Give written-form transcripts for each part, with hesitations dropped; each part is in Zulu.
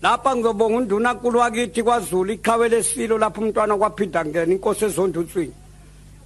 Lapha ngizobonga undunankulu wakithi kwaZulu, iqhawe lesilo lapho umntwana kwaphinda ngena inkosi ezondutswini.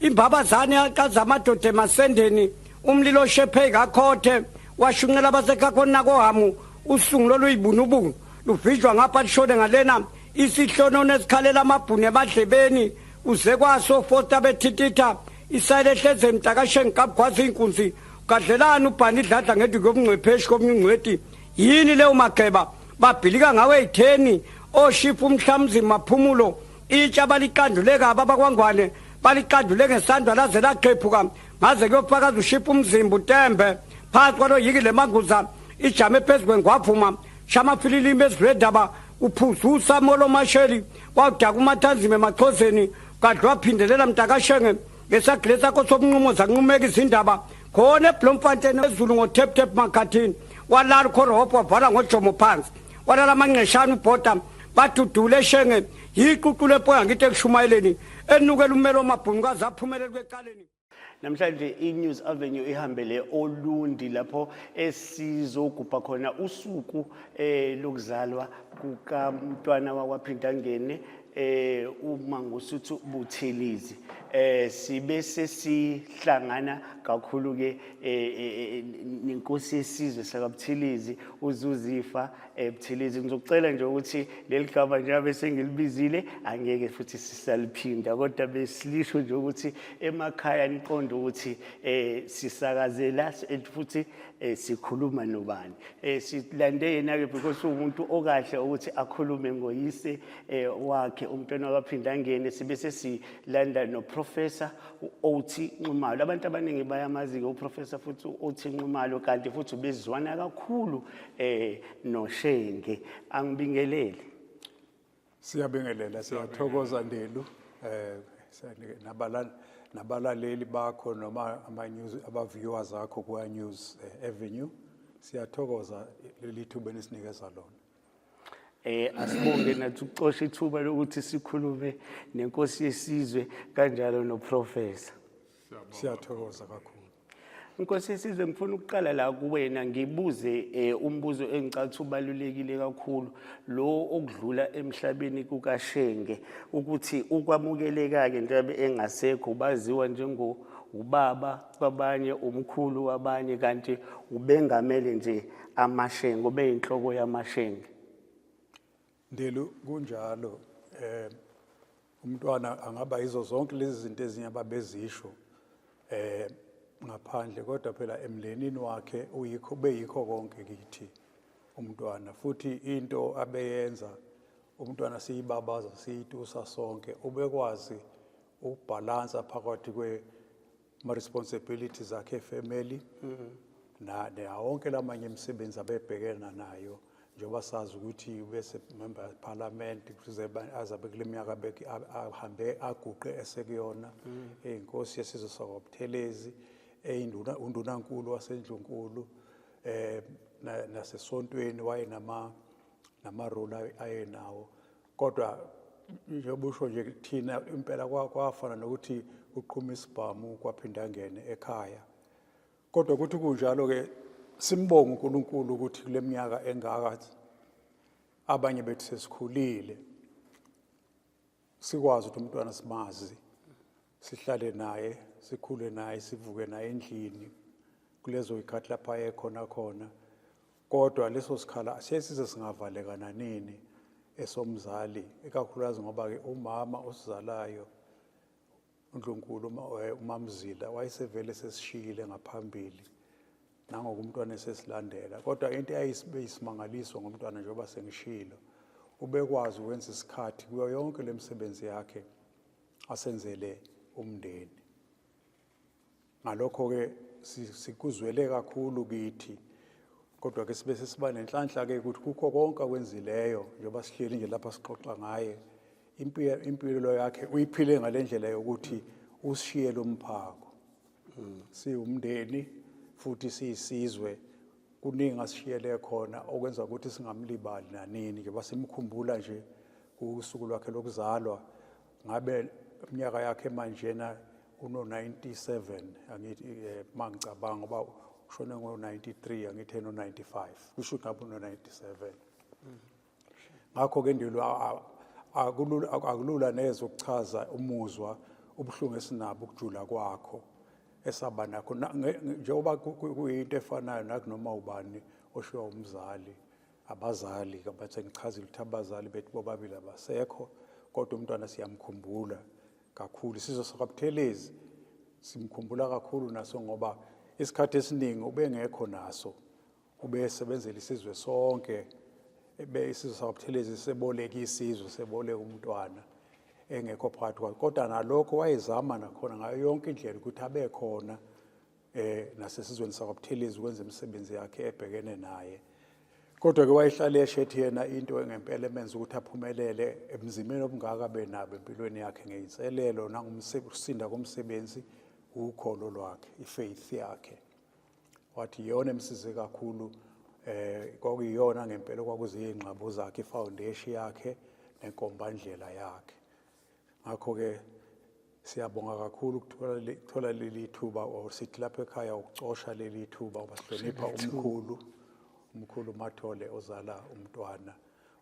Imbabazane yaqaza amadoda emasendeni, umlilo oshephe kakhothe washunqela abasekhakhona nakohamu, usungulo luyibunubunu luvijwa ngapha lishone ngalena, isihlonono esikhalela amabhunu emadlebeni, uze kwaso fosta bethititha isayile ehleze mntakashenge kabugwaza inkunzi, gadlelana ubhani idladla ngeduku yobungcwepheshi komunye ungcweti. Yini leyo mageba babhilika ngawe ey'theni oshifu umhlamzima maphumulo, itsha baliqandule kabi abakwangwane, baliqandule ngesandwa laze laqhephuka ngaze kuyofakaza ushifu umzimba utembe phansi kwalo yiki le manguza ijame phezu kwengwavuma shamafililimi ezilwedaba uphuzusa molo masheli kwawudaka umathanzima emaxhoseni kadlwa waphindelela mntakashenge ngesagile sakho sobunqumo zanqumeka izindaba khona eBloemfontein ezulu ngo-tap tap makhathini walala ukhorohopho wavala ngojomo phansi walala amanqeshana ubhoda badudule eshenge yiququle epoya ngithi ekushumayeleni enukela umelo wamabhunu kaze aphumelele kweqaleni. Namhlanje i-News Avenue ihambele Olundi lapho esizogubha khona usuku lokuzalwa kukamntwana wakwaPhindangene uMangosuthu Buthelezi. Sibe sesihlangana kakhulu ke nenkosi yesizwe sakaButhelezi uZuzifa Buthelezi. Ngizocela nje ukuthi leli gama njengoba sengilibizile angeke futhi sisaliphinda, kodwa besilisho nje ukuthi emakhaya niqonde ukuthi sisakazela futhi sikhuluma nobani. Silande yena ke because umuntu okahle ukuthi akhulume ngoyise wakhe umntwana wakwaPhindangene. Sibe sesilanda noProfessor u-Oti Nxumalo. Abantu abaningi bayamazi ke uProfessor futhi u-Oti Nxumalo, kanti futhi ubezwana kakhulu noShenge. Angibingelele. Siyabingelela, siyathokoza Ndelu, nabalaleli bakho noma ama-news aba-viewers akho kwa News Avenue. Siyathokoza leli thuba enisinikeza lona. Asibonge nathi ukucosha ithuba lokuthi sikhulume nenkosi yesizwe kanjalo noProfessor. Siyathokoza kakhulu. Nkosi yesizwe, ngifuna ukuqala la kuwena ngibuze umbuzo engicathi ubalulekile kakhulu, lo okudlula emhlabeni kukaShenge, ukuthi ukwamukeleka-ke njengoba engasekho, baziwa njengo ubaba kwabanye, umkhulu wabanye, kanti ubengamele nje amaShenge, ubeyinhloko yamaShenge. Ndelu, kunjalo. Umntwana angaba yizo zonke lezi zinto ezinye ababezisho ngaphandle, kodwa phela emndenini wakhe uyikho, beyikho konke kithi umntwana. Futhi into abeyenza umntwana siyibabaza siyitusa sonke, ubekwazi ukubhalansa phakathi kwe ma responsibilities akhe family na wonke lamanye imisebenzi abebhekena nayo, njengoba sazi ukuthi ubese member parliament kuze azabe kule minyaka ahambe aguqe esekuyona, eyinkosi yesizwe sakwaButhelezi, eyinduna undunankulu wasendlunkulu, nasesontweni waye nama role ayenawo. Kodwa njengoba usho nje, thina impela kwafana nokuthi uqhuma isibhamu kwaPhindangene ekhaya. Kodwa ukuthi kunjalo ke, simbonga uNkulunkulu ukuthi kule minyaka engaka abanye bethu sesikhulile, sikwazi ukuthi umntwana simazi, sihlale naye, sikhule naye, sivuke naye endlini kulezo zikhathi lapha ayekhona khona. Kodwa leso sikhala siyesize singavaleka nanini esomzali, ikakhulukazi ngoba ke umama osizalayo uNdlunkulu uMamzila wayesevele sesishiyile ngaphambili nangokumntwana esesilandela. Kodwa into eyayisimangaliso ngomntwana, njengoba sengishilo, ubekwazi ukwenza isikhathi kuyo yonke lemisebenzi yakhe asenzele umndeni. Ngalokho-ke sikuzwele kakhulu kithi, kodwa ke sibe sesiba nenhlanhla ke ukuthi kukho konke akwenzileyo, njengoba sihleli nje lapha sixoxa ngaye, impilo yakhe uyiphile ngale ndlela yokuthi usishiyele umphako. Siwumndeni futhi siyisizwe, kuningi asishiyele khona okwenza ukuthi singamlibali nanini. Njengoba simkhumbula nje usuku lwakhe lokuzalwa, ngabe iminyaka yakhe manjena uno-97, angithi mangicabanga ngoba ushone ngo-93, angithi eno-95, kusho ukuthi ngabe uno-97. Ngakho-ke Ndilo, akulula neze ukuchaza umuzwa, ubuhlungu esinabo, ukujula kwakho esaba nakho. Njengoba kuyinto efanayo nakunoma ubani oshiywa umzali, abazali kabathe ngichazile ukuthi abazali bethu bobabili abasekho, kodwa umntwana siyamkhumbula kakhulu. Isizwe sakwaButhelezi simkhumbula kakhulu naso, ngoba isikhathi esiningi ubengekho naso, ubesebenzela isizwe sonke. Ebe isizwe sakwaButhelezi seboleka isizwe, seboleka umntwana engekho phakathi kwaso, kodwa nalokho wayezama nakhona ngayo yonke indlela ukuthi abe khona nasesizweni sakwaButhelezi ukwenza imisebenzi yakhe ebhekene naye. Kodwa-ke wayehlale eshethi yena into engempela emenza ukuthi aphumelele ebunzimeni obungaka benabo empilweni yakhe ngeyinselelo nangokusinda komsebenzi, ukholo lwakhe, ifaith yakhe. Wathi iyona emsize kakhulu, kwakuyiyona ngempela kwakuziyingqabo zakhe, ifoundation yakhe nenkombandlela yakhe. Ngakho-ke siyabonga kakhulu ukuthola leli thuba, or sithi lapha ekhaya ukucosha leli thuba, ngoba sihlonipha umkhulu Mathole ozala umntwana.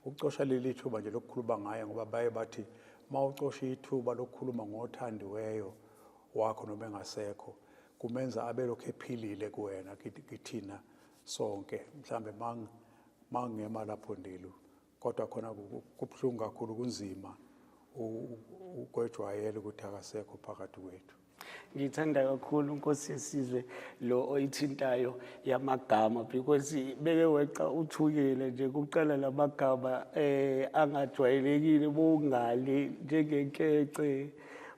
Ukucosha leli thuba nje lokukhuluma ngaye, ngoba baye bathi uma ucosha ithuba lokukhuluma ngothandiweyo wakho noma engasekho, kumenza abe lokhu ephilile kuwena, kithina sonke. Mhlambe mangema lapho Ndilo, kodwa khona kubuhlungu kakhulu, kunzima ukwejwayela ukuthi akasekho phakathi kwethu. Ngithanda kakhulu Nkosi yesizwe lo oyithintayo yamagama, because beke weqa uthukile nje kuqala lamagama angajwayelekile bowungali, njengenkece,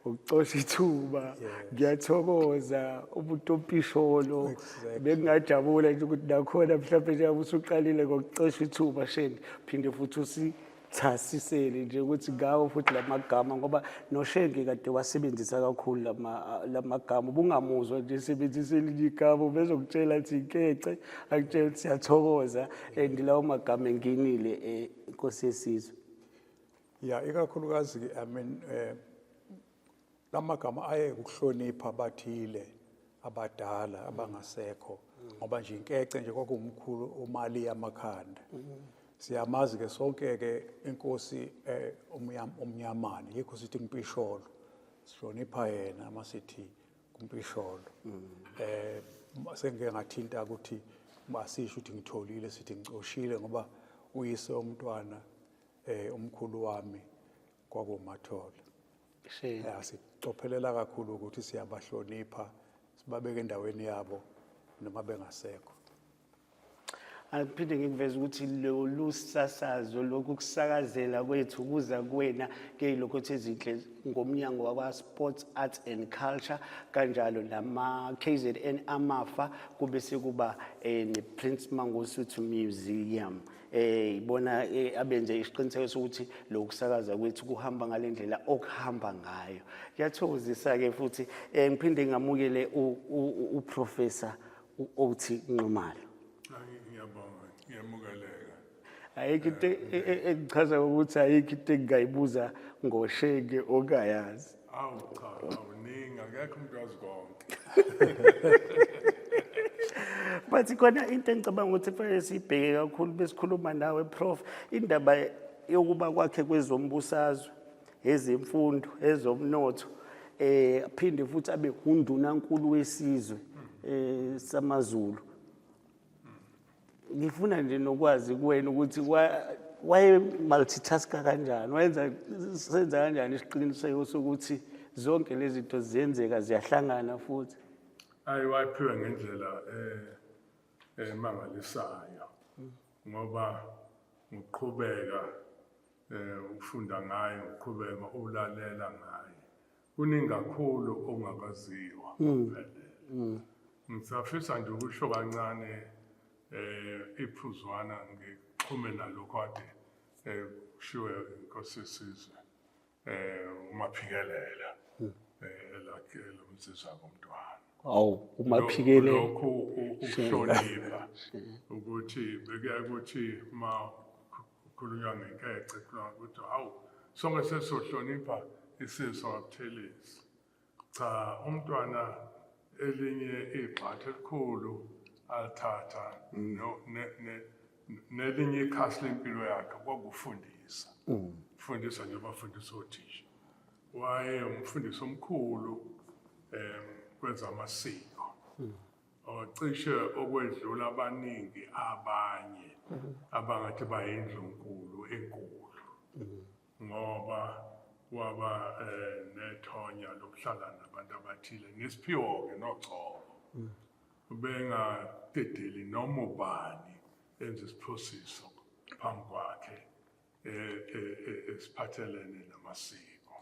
ukucosha ithuba, ngiyathokoza, ubutompisholo. Bengingajabula nje ukuthi nakhona mhlawumbe njengoba usuqalile ngokucosha ithuba Shenge, phinde futhi usithasisele nje ukuthi ngawo futhi lamagama, ngoba noShenge kade wasebenzisa kakhulu lamagama, ubungamuzwa nje esebenzisa elinye igama, ubezokutshela ukuthi inkece, akutshela ukuthi siyathokoza, and lawo magama engenile, Nkosi yesizwe. Ya, ikakhulukazi, I mean, lamagama aye ukuhlonipha abathile abadala abangasekho, ngoba nje inkece nje kwakuwumkhulu uMali yamakhanda. Siyamazi ke sonke ke inkosi umnyamane, yikho sithi kumpisholo, sihlonipha yena masithi kumpisholo. Sengike ngathinta ukuthi asisho ukuthi ngitholile, sithi ngicoshile, ngoba uyise umntwana umkhulu wami kwakumathole. Sicophelela kakhulu ukuthi siyabahlonipha, sibabeke endaweni yabo noma bengasekho. Angiphinde ngikuveze ukuthi lolu sasazo lokhu kusakazela kwethu kuza kuwena ngey'lokhothi ezinhle ngomnyango wakwa-Sports, Arts and Culture, kanjalo nama-KZN Amafa, kube sekuba ne-Prince Mangosuthu Museum. Ibona abenze isiqiniseko sokuthi lokusakaza kwethu kuhamba ngale ndlela okuhamba ngayo. Kuyathokozisa-ke futhi ngiphinde ngamukele uProfessor u-Outi Nxumalo. Ngiyabonga, ngiyamukeleka. Ayikho into engichaza ukuthi ayikho into engingayibuza ngoShenge ongayazi. Awu cha, awuningi, akekho umuntu wazi konke. But khona into engicabanga ukuthi kufanele siyibheke kakhulu besikhuluma nawe Prof, indaba yokuba kwakhe kwezombusazwe, ezemfundo, ezomnotho, aphinde futhi abe undunankulu wesizwe samaZulu. Ngifuna nje nokwazi kuwena ukuthi waye multitasker kanjani, wayenza senza kanjani isiqiniseko sokuthi zonke lezi zinto ziyenzeka, ziyahlangana futhi. Ayi, wayephiwe ngendlela emangalisayo, ngoba ngokuqhubeka ukufunda ngaye, ngokuqhubeka ulalela ngaye, kuningi kakhulu okungakaziwa ngokuphelele. Ngisafisa nje ukusho kancane iphuzwana ngixhume nalokho kade kushiwe inkosi yesizwe uMaphikelela elakhe lomsiza komntwana. Awu, uMaphikelela. Lokhu ukuhlonipha ukuthi bekuya ukuthi uma kukhulunywa ngenkece kukhulunywa ukuthi hawu sonke sesizohlonipha isizwe sakwaButhelezi. Cha, umntwana elinye igxathu elikhulu alithatha Nelinye ikhasi lempilo yakhe kwakufundisa. Fundisa nje abafundisa othisha. Waye umfundisi omkhulu kwezamasiko. Ocishe okwedlula abaningi abanye abangathi bayindlunkulu enkulu. Ngoba waba nethonya lokuhlala nabantu abathile nesiphiwo-ke nogcobo. Bengadedeli noma ubani enze isiphosiso phambi kwakhe esiphathelene namasiko.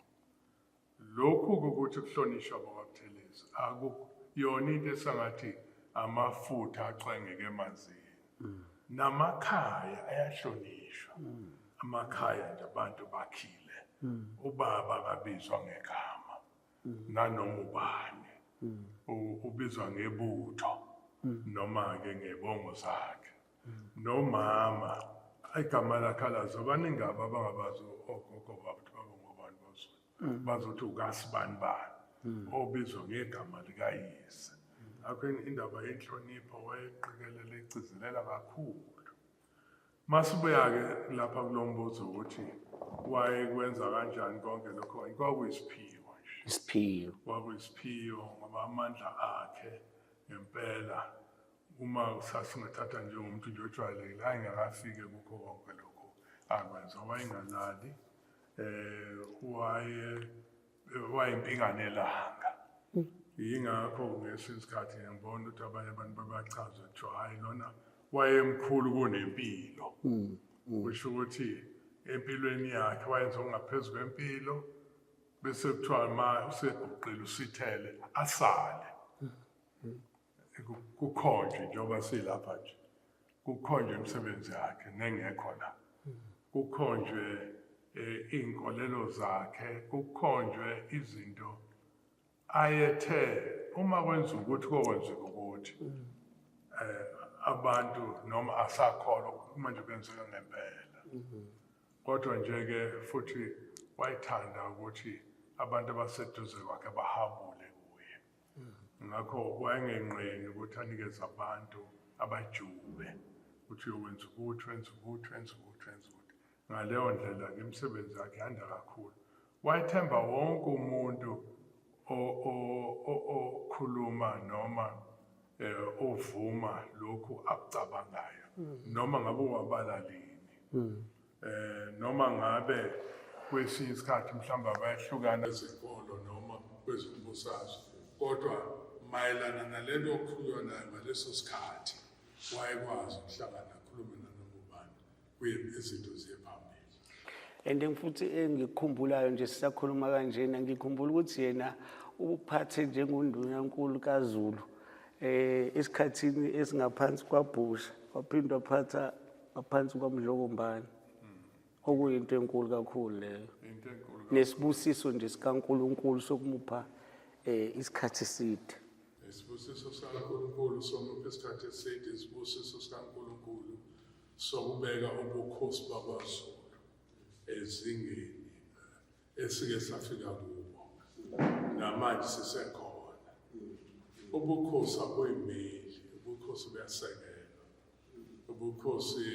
Lokhu ukuthi kuhlonishwa bakwaButhelezi akuyona into esangathi amafutha acwengeke emanzini. Namakhaya ayahlonishwa. Amakhaya nje abantu bakhile. Ubaba akabizwa ngegama nanoma ubani. Ubizwa ngebutho noma ke ngebongo zakhe. Nomama igama lakhe alazi abaningi abangabazi ogogo babo ukuthi babengobani bozulu. Bazothi ukasibani bani obizwa ngegama likayise. Ngakho indaba yenhlonipho wayeqikelela egcizelela kakhulu. Masibuya-ke lapha kulo mbuzo ukuthi wayekwenza kanjani konke lokho, kwakuyisiphiwo nje. Isiphiwo. Kwakuyisiphiwo ngoba amandla akhe ngempela uma sasingathatha njengomuntu nje ojwayelekile ayengakafike kukho konke lokho akwenza. Wayengalali, wayempikane elanga. Yingakho ngesinye isikhathi ngibona ukuthi abanye abantu babachaza kuthiwa hhayi lona wayemkhulu kunempilo. Kusho ukuthi empilweni yakhe wayenza okungaphezu kwempilo, bese kuthiwa ma useguqile usithele asale. Kukhonjwe njengoba silapha nje, kukhonjwe imisebenzi yakhe nengekho la, kukhonjwe iy'nkolelo zakhe, kukhonjwe izinto ayethe uma kwenza ukuthi kokwenzeka ukuthi abantu noma asakholwa manje kwenzeka ngempela. Kodwa nje-ke futhi wayethanda ukuthi abantu abaseduze kwakhe bahabule kuye. Ngakho wayengenqeni ukuthi anikeze abantu abajube ukuthi uyokwenza ukuthi, wenza ukuthi, wenza ukuthi, wenza ukuthi. Ngaleyo ndlela-ke imisebenzi yakhe yanda kakhulu. Wayethemba wonke umuntu okhuluma noma ovuma lokhu akucabangayo, noma ngabe uwabalalini, noma ngabe kwesinye isikhathi mhlawumbe abayahlukana ezenkolo noma kwezombusazwe, kodwa mayelana nalento okukhulunywa nayo ngaleso sikhathi wayekwazi ukuhlangana akhulume nanoma ubani, kuye izinto ziye phambili. And futhi engikukhumbulayo nje sisakhuluma kanjena, ngikhumbula ukuthi yena uphathe njengondunankulu kaZulu esikhathini esingaphansi kwaBhusha, waphinde waphatha ngaphansi kwaMdlokombane, okuyinto enkulu kakhulu leyo. Into enkulu. Nesibusiso nje sikaNkulunkulu sokumupha isikhathi eside. Isibusiso sikaNkulunkulu somupha isikhathi eside, isibusiso sikaNkulunkulu sokubeka ubukhosi bakwaZulu ezingeni esike safika kubo, namanje sisekhona. Ubukhosi abuyimeli, ubukhosi buyasekelwa, ubukhosi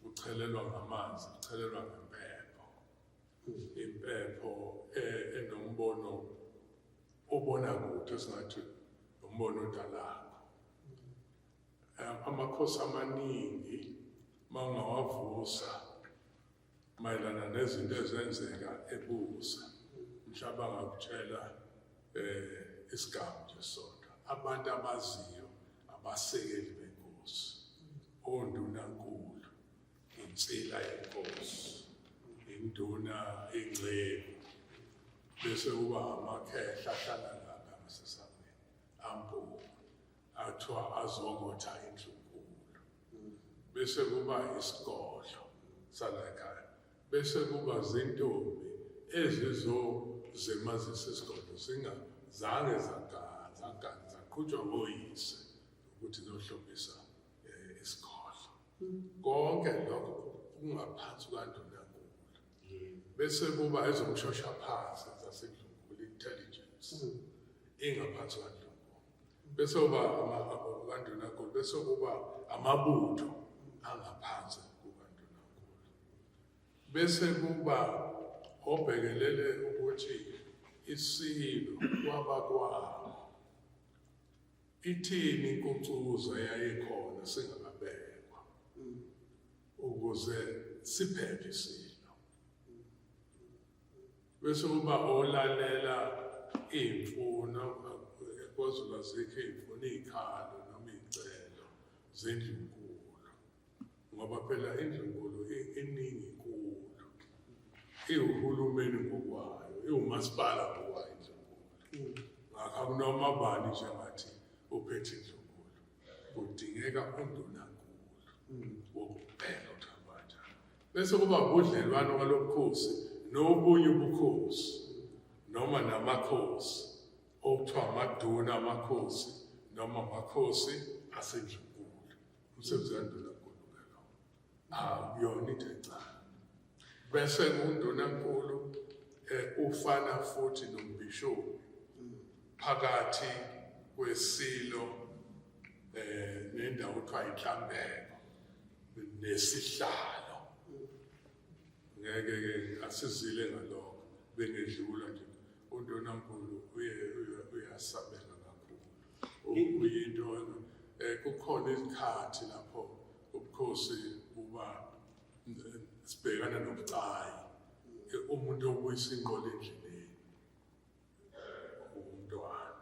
buchelelwa ngamanzi, buchelelwa ngempepho. Impepho enombono obona kude, esingathi umbono odalakho. Amakhosi amaningi mawungawavusa mayelana nezinto ezenzeka ebusa, mhlawumbe angakutshela isigamu nje sodwa. Abantu abaziyo abasekeli benkosi, ondunankulu, insila yenkosi, induna ingcebo, bese kuba amakhehla ahlala lapha ngasesangweni ampunga athiwa azokotha indlunkulu, bese kuba isigodlo salakhaya, bese kuba zintombi ezizozemazisa isigodlo singazange zaqhutshwa ngoyise ukuthi ziyohlobisa isigodlo. Konke lokho kungaphansi kukandunankulu. Bese kuba ezomshoshaphansi zasendlunkulu, intelligence ingaphansi kandlunkulu, bese kuba kandunankulu, bese kuba amabutho angaphansi kukaNdunankulu. Bese kuba obhekelele ukuthi isilo kwabakwabo ithini inkucuzo eyayikhona singakabekwa ukuze siphephe isilo. Bese kuba olalela iy'mfuno, KwaZulu azikho iy'mfuno, iy'khalo noma iy'celo zendlunkulu, ngoba phela indlunkulu iningi inkulu, iwuhulumeni ngokwayo, iwumasipala ngokwayo indlunkulu. Ngakho akunoma bani nje ngathi uphethe indlunkulu, kudingeka undunankulu wokubheka ukuthi hamba kanjani. Bese kuba ubudlelwano kwalobukhosi nobunye ubukhosi noma namakhosi okuthiwa amaduna amakhosi noma amakhosi asendlunkulu. Umsebenzi kandunankulu ke lo, akuyona into encane. Bese undunankulu ufana futhi nombhishobhi phakathi kwesilo nendawo kuthiwa inhlambeko nesihlalo. Ngeke ke asizile ngalokho, bengedlula nje undunankulu uyasabeka kakhulu. Uyinto kukhona izikhathi lapho ubukhosi buba sibhekana nobucayi, umuntu obuyisa inqola endleleni umntwana.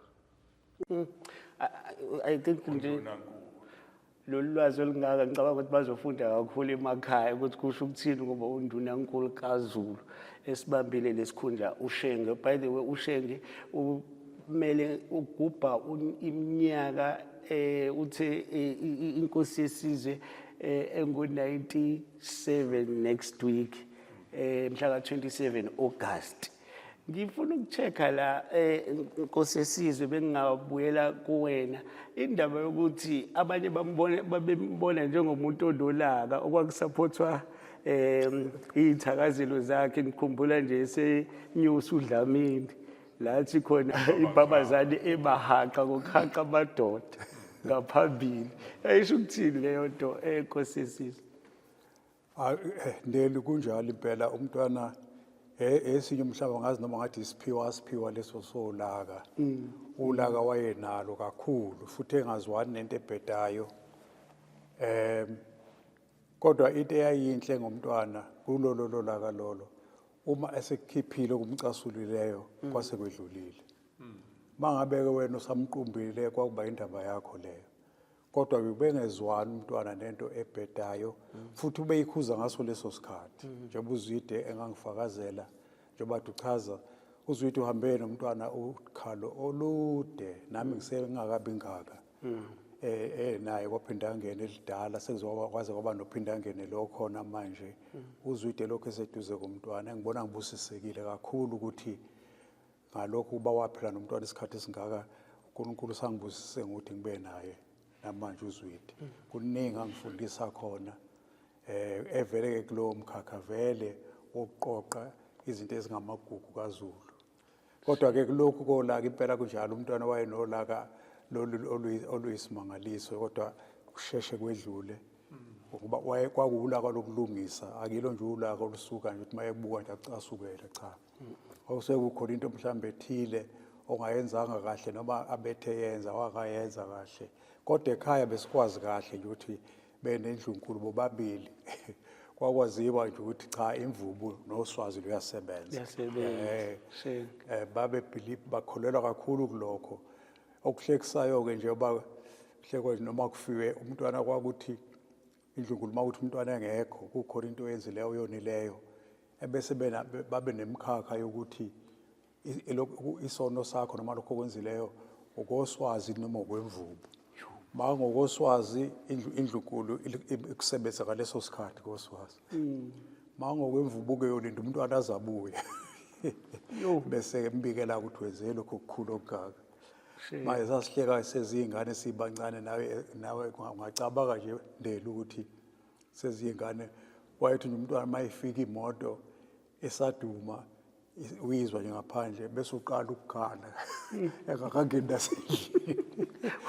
I think nje lolu lwazi olungaka ngicabanga ukuthi bazofunda kakhulu emakhaya ukuthi kusho ukuthini ngoba undunankulu kaZulu esibambile lesikhundla uShenge. By the way, uShenge umele ugubha iminyaka uthe inkosi yesizwe engu-97 next week, mhla ka-27 August. Ngifuna ukucheck-a la, Nkosi yesizwe, bengingabuyela kuwena indaba yokuthi abanye bambone, babembona njengomuntu onolaka okwakusupportwa iy'thakazelo zakhe. Ngikhumbula nje esenyusa uDlamini lathi khona ibabazane ebahaqa ngokuhaqa amadoda ngaphambili. Yayisho ukuthini leyo nto, Nkosi yesizwe? Ndeli, kunjalo impela. Umntwana esinye umhlaba ngazi noma ngathi isiphiwa asiphiwa leso solaka. Ulaka wayenalo kakhulu futhi engazwani nento ebhedayo. Kodwa into eyayinhle ngomntwana kulolo lolaka lolo, uma esekukhiphile okumcasulileyo kwase kwedlulile. Mangabe ke wena usamqumbile kwakuba indaba yakho leyo. Kodwa ubengezwani umntwana nento ebhedayo futhi ubeyikhuza ngaso leso sikhathi. Njengoba uZwide engangifakazela, njengoba uchaza uZwide uhambe nomntwana ukhalo olude, nami ngisengakabi ngaka. Naye kwaphinda angene elidala, sekuzoba kwaze kwaba nophinda angene lo khona manje. UZwide lokho eseduze komntwana, engibona ngibusisekile kakhulu ukuthi ngalokhu uba waphila nomntwana isikhathi esingaka, uNkulunkulu sangibusise ngokuthi ngibe naye namanje uZwide. Kuningi angifundisa khona evele ke kulowo mkhakha vele wokuqoqa izinto ezingamagugu kaZulu. Kodwa ke kulokhu kolaka impela kunjalo, umntwana wayenolaka lolu oluyisimangaliso, kodwa kusheshe kwedlule ngokuba kwakuwulaka lokulungisa, akilo nje ulaka olusuka nje ukuthi mayebuka nje acasukele, cha. Kwakusuke kukhona into mhlawumbe ethile ongayenzanga kahle noma abethe yenza wangayenza kahle, kodwa ekhaya besikwazi kahle nje ukuthi benendlunkulu bobabili kwakwaziwa nje ukuthi cha, imvubu noswazi luyasebenza. Luyasebenza. Babe believe, bakholelwa kakhulu kulokho. Okuhlekisayo-ke nje uba kuhlekwa nje noma kufiwe umntwana, kwakuthi indlunkulu uma kuthi umntwana engekho kukhona into oyenzileyo oyonileyo, ebese babe nemikhakha yokuthi isono sakho noma lokho okwenzileyo okoswazi noma okwemvubu. Ma ngokoswazi indlunkulu ikusebenza ngaleso sikhathi koswazi. Ma ngokwemvubu-ke yolinda umntwana azabuye bese embikela ukuthi wenze lokho okukhulu okungaka. Manje sasihleka seziyingane sibancane, nawe ungacabanga nje Ndeli ukuthi seziyingane, wayethi nje umntwana uma ifika imoto esaduma uyizwa nje ngaphandle bese uqala ukukhala engakangeni nasendlini.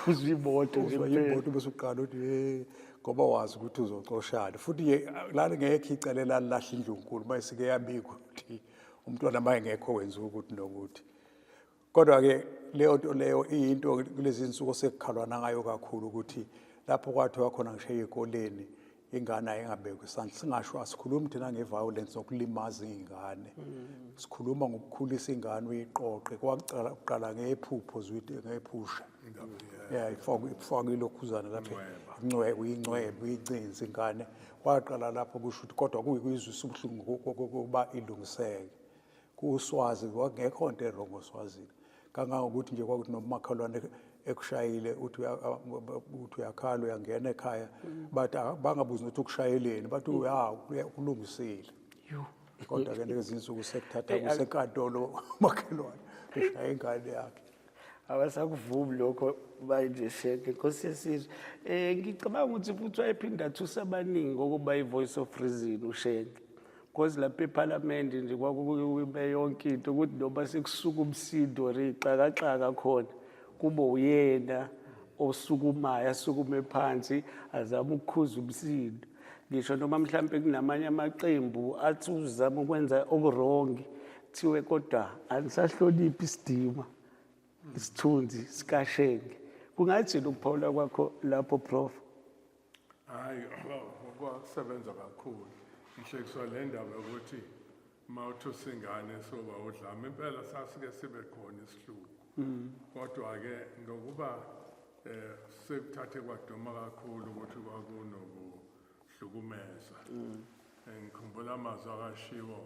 Uzwa imoto nje Uzwa kuphela. imoto bese uqala uthi hey, ngoba wazi ukuthi uzoxoshana. Futhi ke lalingekho icala elalilahla indlunkulu uma isike yabikwa ukuthi umntwana uma engekho wenziwa ukuthi nokuthi. Kodwa-ke leyo nto leyo iyinto kulezi nsuku sekukhalwana ngayo kakhulu, ukuthi lapho kwathiwa khona ngisho ey'koleni ingane ayingabekwa isandla. Singasho, asikhulumi thina nge-violence nokulimaza iy'ngane, sikhuluma ngokukhulisa ingane uyiqoqe. Kwakuqala kuqala ngephupho zwide, ngephusha, yeah, ifakwe ilokhuzana lapha, incwebe, uyincwebe, uyincinze ingane. Kwaqala lapho, kusho ukuthi kodwa kuyizwisa ubuhlungu ukuba ilungiseke. Kuswazi kwakungekho nto e-wrong oswazini, kangangokuthi nje kwakuthi noma umakhelwane ekushayile, uthi uyakhala, uyangena ekhaya, bathi bangabuzi nokuthi ukushayeleni, bathi uya kulungisile. Kodwa-ke lezi nsuku sekuthatha kusenkantolo, umakhelwane eshaya ingane yakhe. Abasakuvumi lokho manje, Shenge, Nkosi yesizwe. Ngicabanga ukuthi futhi wayephinda athusa abaningi ngokuba i-voice of reason uShenge, because lapha ephalamende nje kwakube yonke into ukuthi noma sekusuka umsindo or ixakaxaka khona, kube uyena osukumayo, asukume phansi, azame ukukhuza umsindo, ngisho noma mhlampe kunamanye amaqembu athi uzama ukwenza oku-wrong, kuthiwe kodwa anisahloniphi isidima, isithunzi sikaShenge. Kungathini ukuphawula kwakho lapho, Prof? Hayi, kwakusebenza kakhulu. Ngihlekiswa le ndaba yokuthi uma uthusa ingane soba udlame. Impela sasike sibe khona isihluku, kodwa-ke ngokuba sekuthathe kwaduma kakhulu ukuthi kwakunokuhlukumeza. Ngikhumbula amazwi akashiwo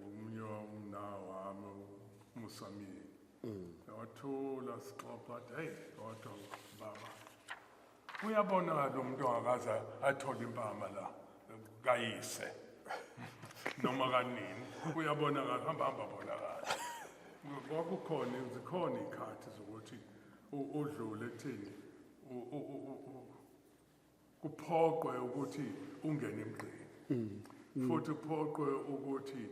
omunye umnawa wami, uMusamini, wathula, sixoxa, wathi, "Hey, kodwa baba, uyabonakala umuntu ongakaze athole impama la kayise noma kanini, uyabonakala, hamba hamba, bonakala." Kwakukhona, zikhona iy'khathi zokuthi udlule ekutheni kuphoqwe ukuthi ungene emgqeni, futhi kuphoqwe ukuthi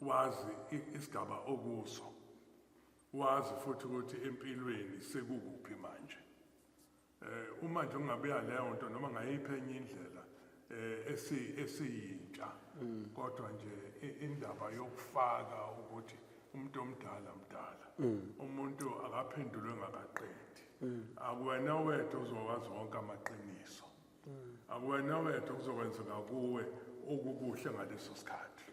wazi isigaba okuso, wazi futhi ukuthi empilweni sekukuphi manje. Uma nje ungabuya leyo nto noma ngayiphi enye indlela esiyintsha, kodwa nje indaba yokufaka ukuthi umuntu omdala mdala, umuntu akaphendulwe ngakaqedi. Akuwena wedwa uzokwazi wonke amaqiniso, akuwena wedwa okuzokwenzeka kuwe okukuhle ngaleso sikhathi.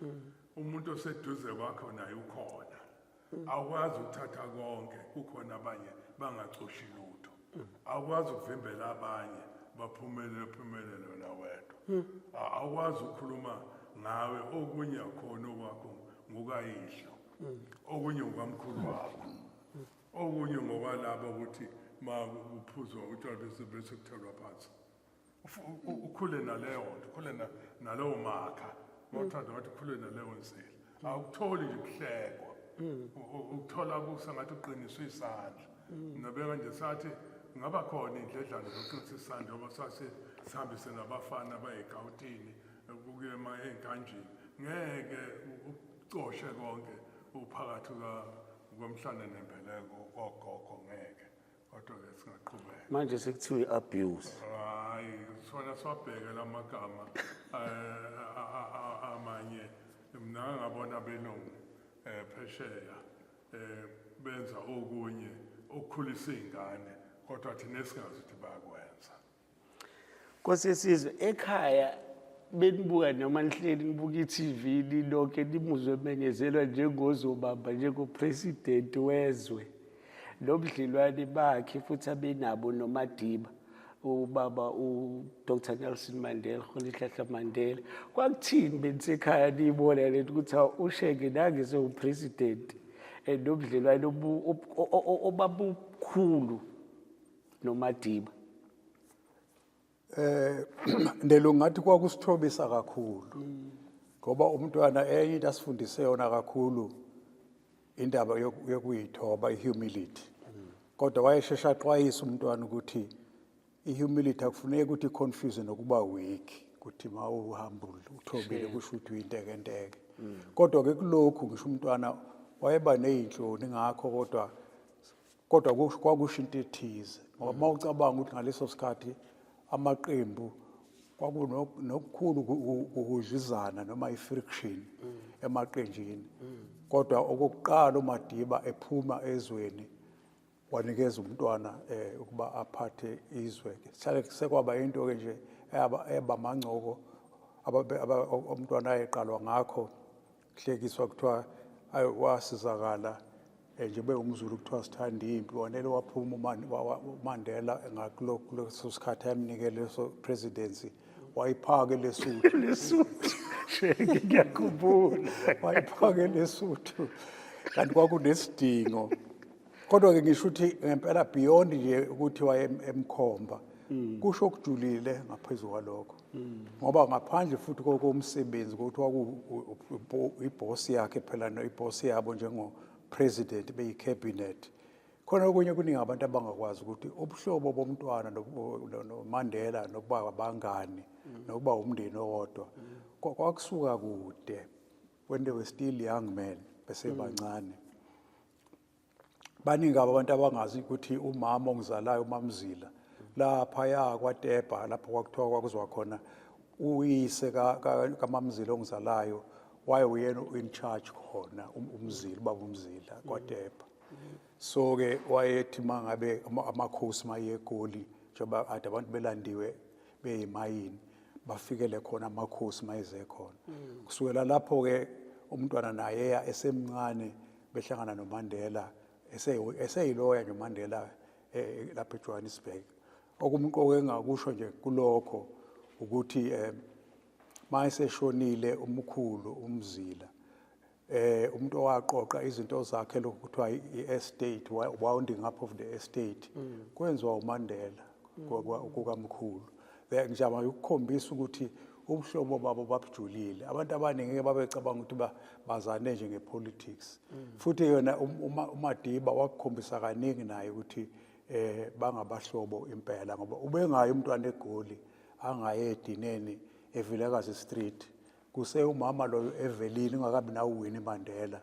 Umuntu oseduze kwakho naye ukhona, awukwazi ukuthatha konke, kukhona abanye bangacoshi lutho. Awukwazi ukuvimbela abanye baphumelele, phumelele wena wedwa. Awukwazi ukukhuluma ngawe, okunye akhona okwakho ngokayihlo, okunye ngokwamkhulu wakho, okunye ngokwalaba ukuthi ma kuphuzwa utshwala bese kuthelwa phansi. Ukhule naleyo nto, ukhule naleyo makha, mawuthanda wathi ukhule naleyo nsila. Awukutholi nje kuhlekwa, ukuthola kusengathi uqiniswe isandla. Nabeka nje sathi ngaba khona indledlana zokuqinisa isandla, ngoba sase sihambise nabafana bayegawutini kuye ey'nkanjini. Ngeke ucoshe konke uphakathi komhlane nembeleko kogogo, ngeke. Kodwa-ke singaqhubeka. Manje sekuthiwa i-abuse. Hayi, sona siwabheke lamagama amanye. Mina ngabona belungu phesheya benza okunye okukhulisa iy'ngane, kodwa thina esingazi ukuthi bayakwenza. Nkosi yesizwe, ekhaya benibuka noma nihleli nibuka i-TV nilonke, nimuzwe menyezelwa njengozobamba njengopresident wezwe, nobudlelwane bakhe futhi abenabo noMadiba, ubaba uDr Nelson Mandela, Rolihlahla Mandela, kwakuthini benisekhaya niyibona lento ukuthi hawu, uShenge nange sewupresident and nobudlelwane obabukhulu noMadiba? Ndelo, ngathi kwakusithobisa kakhulu, ngoba umntwana enye into asifundise yona kakhulu indaba yokuyithoba, ihumility. Kodwa wayeshesha axwayisa umntwana ukuthi ihumility akufuneki ukuthi confuse nokuba weak, ukuthi ma uhumble, uthobile, kusho ukuthi uyintekenteke. Kodwa ke kulokhu ngisho umntwana wayeba ney'nhloni ngakho, kodwa Kodwa kwakusho into ethize, ngoba uma ucabanga ukuthi ngaleso sikhathi amaqembu kwakunokukhulu ukuhudlizana noma i-friction emaqenjini. Kodwa okokuqala uMadiba ephuma ezweni wanikeza umntwana ukuba aphathe izwe. Sihlale sekwaba into ke nje eyaba amangcoko umntwana ayeqalwa ngakho, kuhlekiswa kuthiwa ayi wasizakala nje bewumZulu, kuthiwa sithanda impi, wanele waphuma uMandela ngakuleso sikhathi ayemnikele leso presidency, wayiphaka Lesotho. Lesotho, shenge, ngiyakhumbula. Wayiphaka Lesotho, kanti kwakunesidingo. Kodwa-ke ngisho ukuthi ngempela beyond nje ukuthi waye emkhomba, kusho okujulile ngaphezu kwalokho, ngoba ngaphandle futhi komsebenzi ukuthi waku ibhosi yakhe phela, no ibhosi yabo njengo-president beyi-cabinet, khona okunye kuningi abantu abangakwazi ukuthi ubuhlobo bomntwana noMandela nokuba abangani nokuba umndeni owodwa kwakusuka kude when they were still young men, besebancane. Baningi abantu abangazi ukuthi umama ongizalayo, uMamzila, laphaya kwaTebha lapho kwakuthiwa kwakuzwa khona uyise kaMamzila ongizalayo, waye uyena in charge khona, uMzila, ubaba uMzila kwaTebha. So ke wayethi mangabe amakhosi maye eGoli, njengoba kade abantu belandiwe beyimayini, bafikele khona amakhosi mayeze khona. Kusukela lapho ke umntwana naye eya esemncane behlangana noMandela eseyiloya nje uMandela lapha eJohannesburg. Okumqoka engakusho nje kulokho ukuthi mayeseshonile umkhulu uMzila, umuntu owaqoqa izinto zakhe, lokhu kuthiwa i-estate, wounding up of the estate, kwenziwa uMandela kukamkhulu. Ngizama ukukhombisa ukuthi ubuhlobo babo babujulile. Abantu abaningi ngeke babecabanga ukuthi bazane nje ngepolitics. Futhi yona uMadiba wakukhombisa kaningi naye ukuthi bangabahlobo impela, ngoba ubengayi umntwana eGoli angaye edineni eVilakazi Street kuse umama loyo Evelyn ungakabi nawo Winnie Mandela,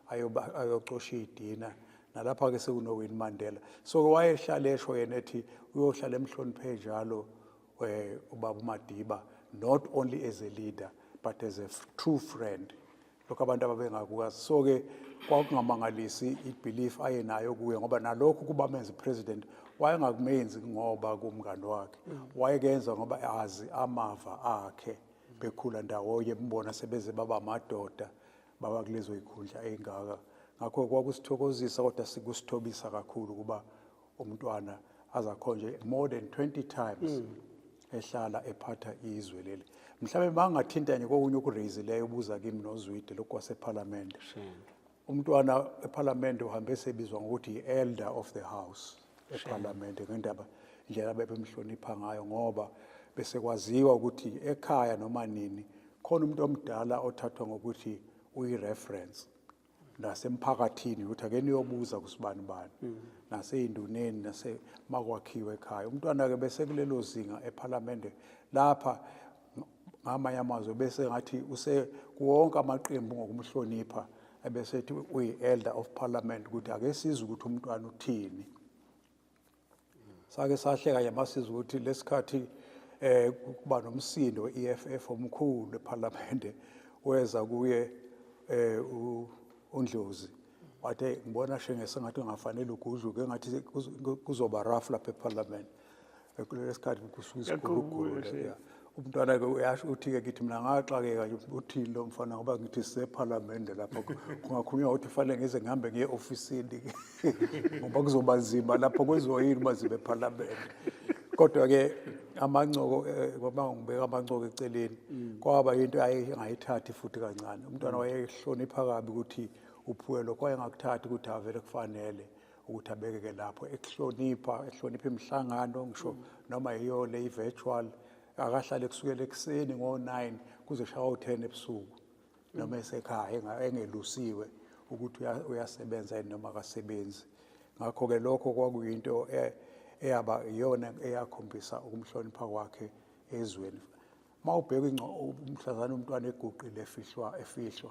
ayoba ayocosha idina nalapha ke sekuno Winnie Mandela. So wayehlala esho yena ethi uyohlala emhloniphe njalo ubaba uMadiba, not only as a leader but as a true friend, lokho abantu ababengakwazi. So ke kwakungamangalisi i-belief ayenayo kuye, ngoba nalokhu kuba menze president wayengakumenzi ngoba kumngani wakhe, wayekenza ngoba azi amava akhe bekhula ndawonye, mbona sebeze baba amadoda, baba kulezo yikhundla ey'ngaka. Ngakho kwakusithokozisa kodwa sikusithobisa kakhulu ukuba umntwana azakhonje more than 20 times ehlala ephatha izwe leli. Mhlawumbe bangathinta nje kokunye okuraisileyo ubuza kimi noZwide, lokhu kwasephalamende. Umntwana ephalamende uhambe esebizwa ngokuthi i-elder of the house ephalamende, ngendaba indlela bebemhlonipha ngayo, ngoba bese kwaziwa ukuthi ekhaya noma nini khona umuntu omdala othathwa ngokuthi uyi-reference nasemphakathini, ukuthi ake niyobuza kusibani bani, naseyinduneni, nasemakwakhiwe ekhaya. Umntwana-ke bese kulelo zinga ephalamende lapha, ngamanye amazwi bese ngathi use kuwonke amaqembu ngokumhlonipha, ebesethi uyi-elder of parliament, ukuthi ake sizwe ukuthi umntwana uthini. Sake sahleka nje masiza ukuthi lesikhathi kuba nomsindo we-EFF omkhulu eParliament, weza kuye uNdlozi, wathi, "Hey, ngibona shenge sengathi ungafanele ugudluke, engathi kuzoba rough lapha eParliament." Kulesikhathi kusuka isiguruguru. Ngiyakhumbula. Yeah. Umntwana-ke uyasho uthi-ke kithi, mina ngaxakeka nje, uthini lo mfana, ngoba ngithi sisephalamende lapho kungakhulunywa ukuthi kufanele ngize ngihambe ngiye e-ofisini ngoba kuzoba nzima lapho, kwenziwa yini uma zibe ephalamende. Kodwa-ke amancoko ngoba ngibeka amancoko eceleni, kwaba yinto ayengayithathi futhi kancane. Umntwana wayehlonipha kabi ukuthi uphiwe lokho, wayengakuthathi ukuthi avele kufanele ukuthi abekeke lapho, ekuhlonipha, ehlonipha imihlangano, ngisho noma yiyo le i-virtual, akahlale kusukela ekuseni ngo-9 kuze shawa u-10 ebusuku, noma esekhaya engelusiwe ukuthi uyasebenza yini noma akasebenzi. Ngakho-ke lokho kwakuyinto eyaba iyona eyakhombisa ukumhlonipha kwakhe ezweni. Uma ubheka umhlazane umntwana eguqile efihlwa, efihlwa,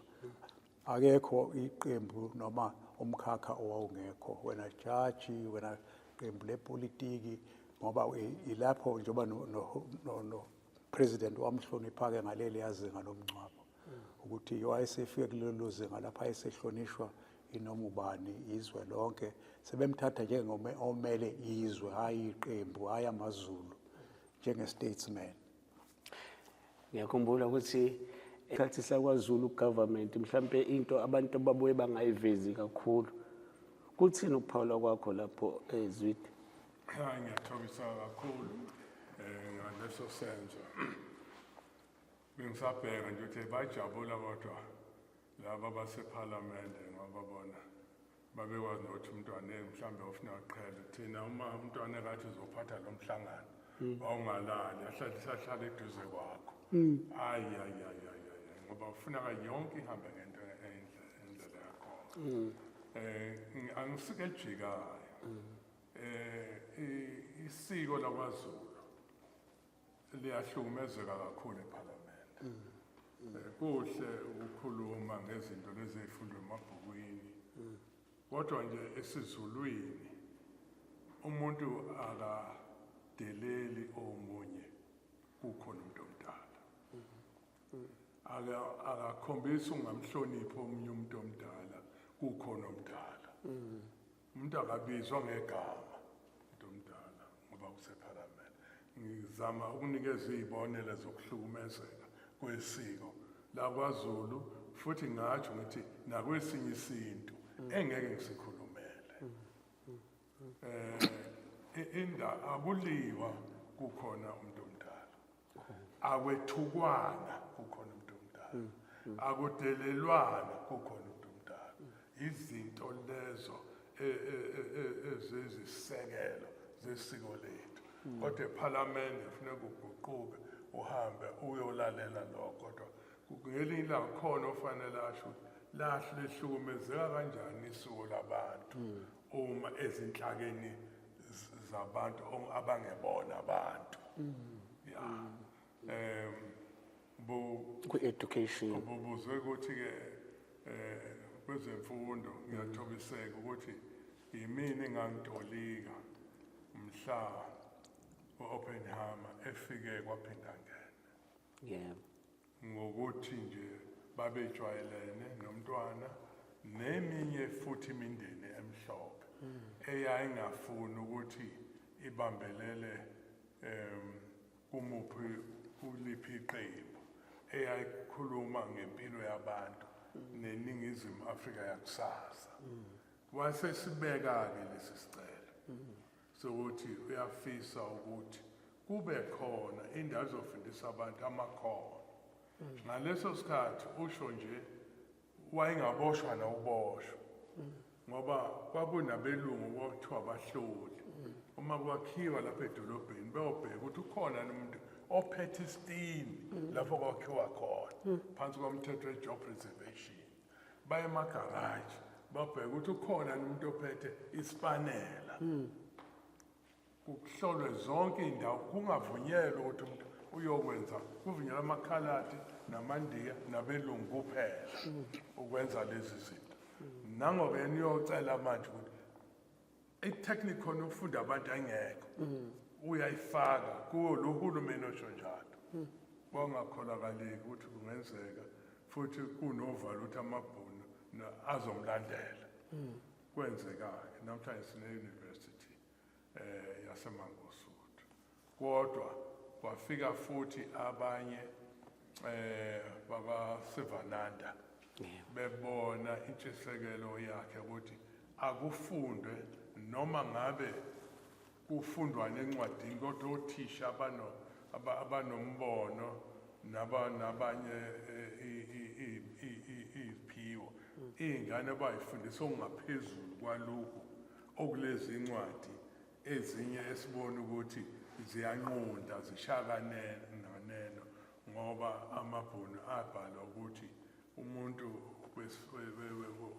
akekho iqembu noma Umkhakha owawungekho, wena jaji, wena qembu lepolitiki, ngoba ilapho njengoba no president wamhlonipha-ke ngaleli yazinga lomngcwabo, ukuthi wayesefike kulelo zinga lapho ayesehlonishwa inoma ubani izwe lonke, sebemthatha njengomele izwe, hhayi iqembu, hhayi amaZulu, njenge-statesman. Ngiyakhumbula ukuthi isikhathi sakwaZulu government, mhlampe into abantu ababuye bangayivezi kakhulu. Kuthini ukuphawula kwakho lapho, Zwide? Hayi, ngiyathobisa kakhulu ngaleso senzo. Bengisabheka nje ukuthi bajabula, kodwa laba basephalamende, ngoba bona babekwazi nokuthi umntwana, mhlawumbe ufuna uqhele. Thina uma umntwana ekathi uzophatha lo mhlangano, wawungalali, ahlale sahlala eduze kwakho. Hayi, hayi, hayi, hayi, hayi, ngoba ufuneka yonke ihambe ngento indlela yakhona. Angisike elijikayo. Isiko lakwaZulu liyahlukumezeka kakhulu ePhalamende. Kuhle ukukhuluma ngezinto lezi ezifundwa emabhukwini, kodwa nje esiZulwini umuntu akadeleli omunye kukhona umuntu omdala. Akakhombisi ungamhloniphi omunye umuntu omdala kukhona omdala. Umuntu akabizwa ngegama umuntu omdala ngoba kusephalamende. Ngizama ukunikeza izibonelo zokuhlukumezeka kwesiko lakwaZulu, futhi ngatsho ngithi nakwesinye isintu engeke ngisikhulumele. Inda akuliwa kukhona umuntu omdala, akwethukwana kukhona umuntu omdala, akudelelwana kukhona umuntu omdala. Izinto lezo ezizisekelo zesiko lethu. Kodwa ePhalamende kufuneka uguquke, uhambe uyolalela lokho. Kodwa ngelinye ilanga khona ofanele asho ukuthi lahle lihlukumezeka kanjani isiko labantu uma ezinhlakeni zabantu abangebona abantu. Ya, bu Kwi-education. Ubuzwe ukuthi ke kwezemfundo ngiyathobiseka ukuthi yimina engangitolika mhla u-Oppenheimer efike kwaPhindangene. Ngokuthi nje babejwayelene nomntwana neminye futhi imindeni emhlophe eyayingafuni ukuthi ibambelele kumuphi kuliphi iqembu, eyayikhuluma ngempilo yabantu neNingizimu Afrika yakusasa. Wasesibeka-ke lesi sicelo sokuthi uyafisa ukuthi kube khona indawo ezofundisa abantu amakhono. Ngaleso sikhathi usho nje wayengaboshwa nawuboshwa, ngoba kwakunabelungu kwakuthiwa abahloli. Uma kwakhiwa lapha edolobheni, beyobheka ukuthi ukhona umuntu ophethe isitini lapho kwakhiwa khona phansi komthetho we-job reservation. Baye emagaraji, babheka ukuthi ukhona umuntu ophethe ispanela. Kuhlolwe zonke iy'ndawo, kungavunyelwa ukuthi umuntu uyokwenza, kuvunyelwa amakhaladi namandiya nabelungu kuphela ukwenza lezi zinto. Nangobe yena uyocela manje ukuthi i-technicon yokufunda abantu ayingekho, uyayifaka kuwo lo hulumeni osho njalo. Kwangakholakali ukuthi kungenzeka, futhi kunovalo ukuthi amabhunu azomlandela. Kwenzeka-ke namhlanje sine-university yaseMangosuthu. Kodwa kwafika futhi abanye bakaSivananda bebona intshisekelo yakhe ukuthi akufundwe noma ngabe kufundwa encwadini, kodwa othisha abanombono nabanye iziphiwo, iy'ngane bayifundisa okungaphezulu kwalokhu okulezi incwadi ezinye esibona ukuthi ziyanqunda zishaya nganeno, ngoba amabhunu abhala ukuthi umuntu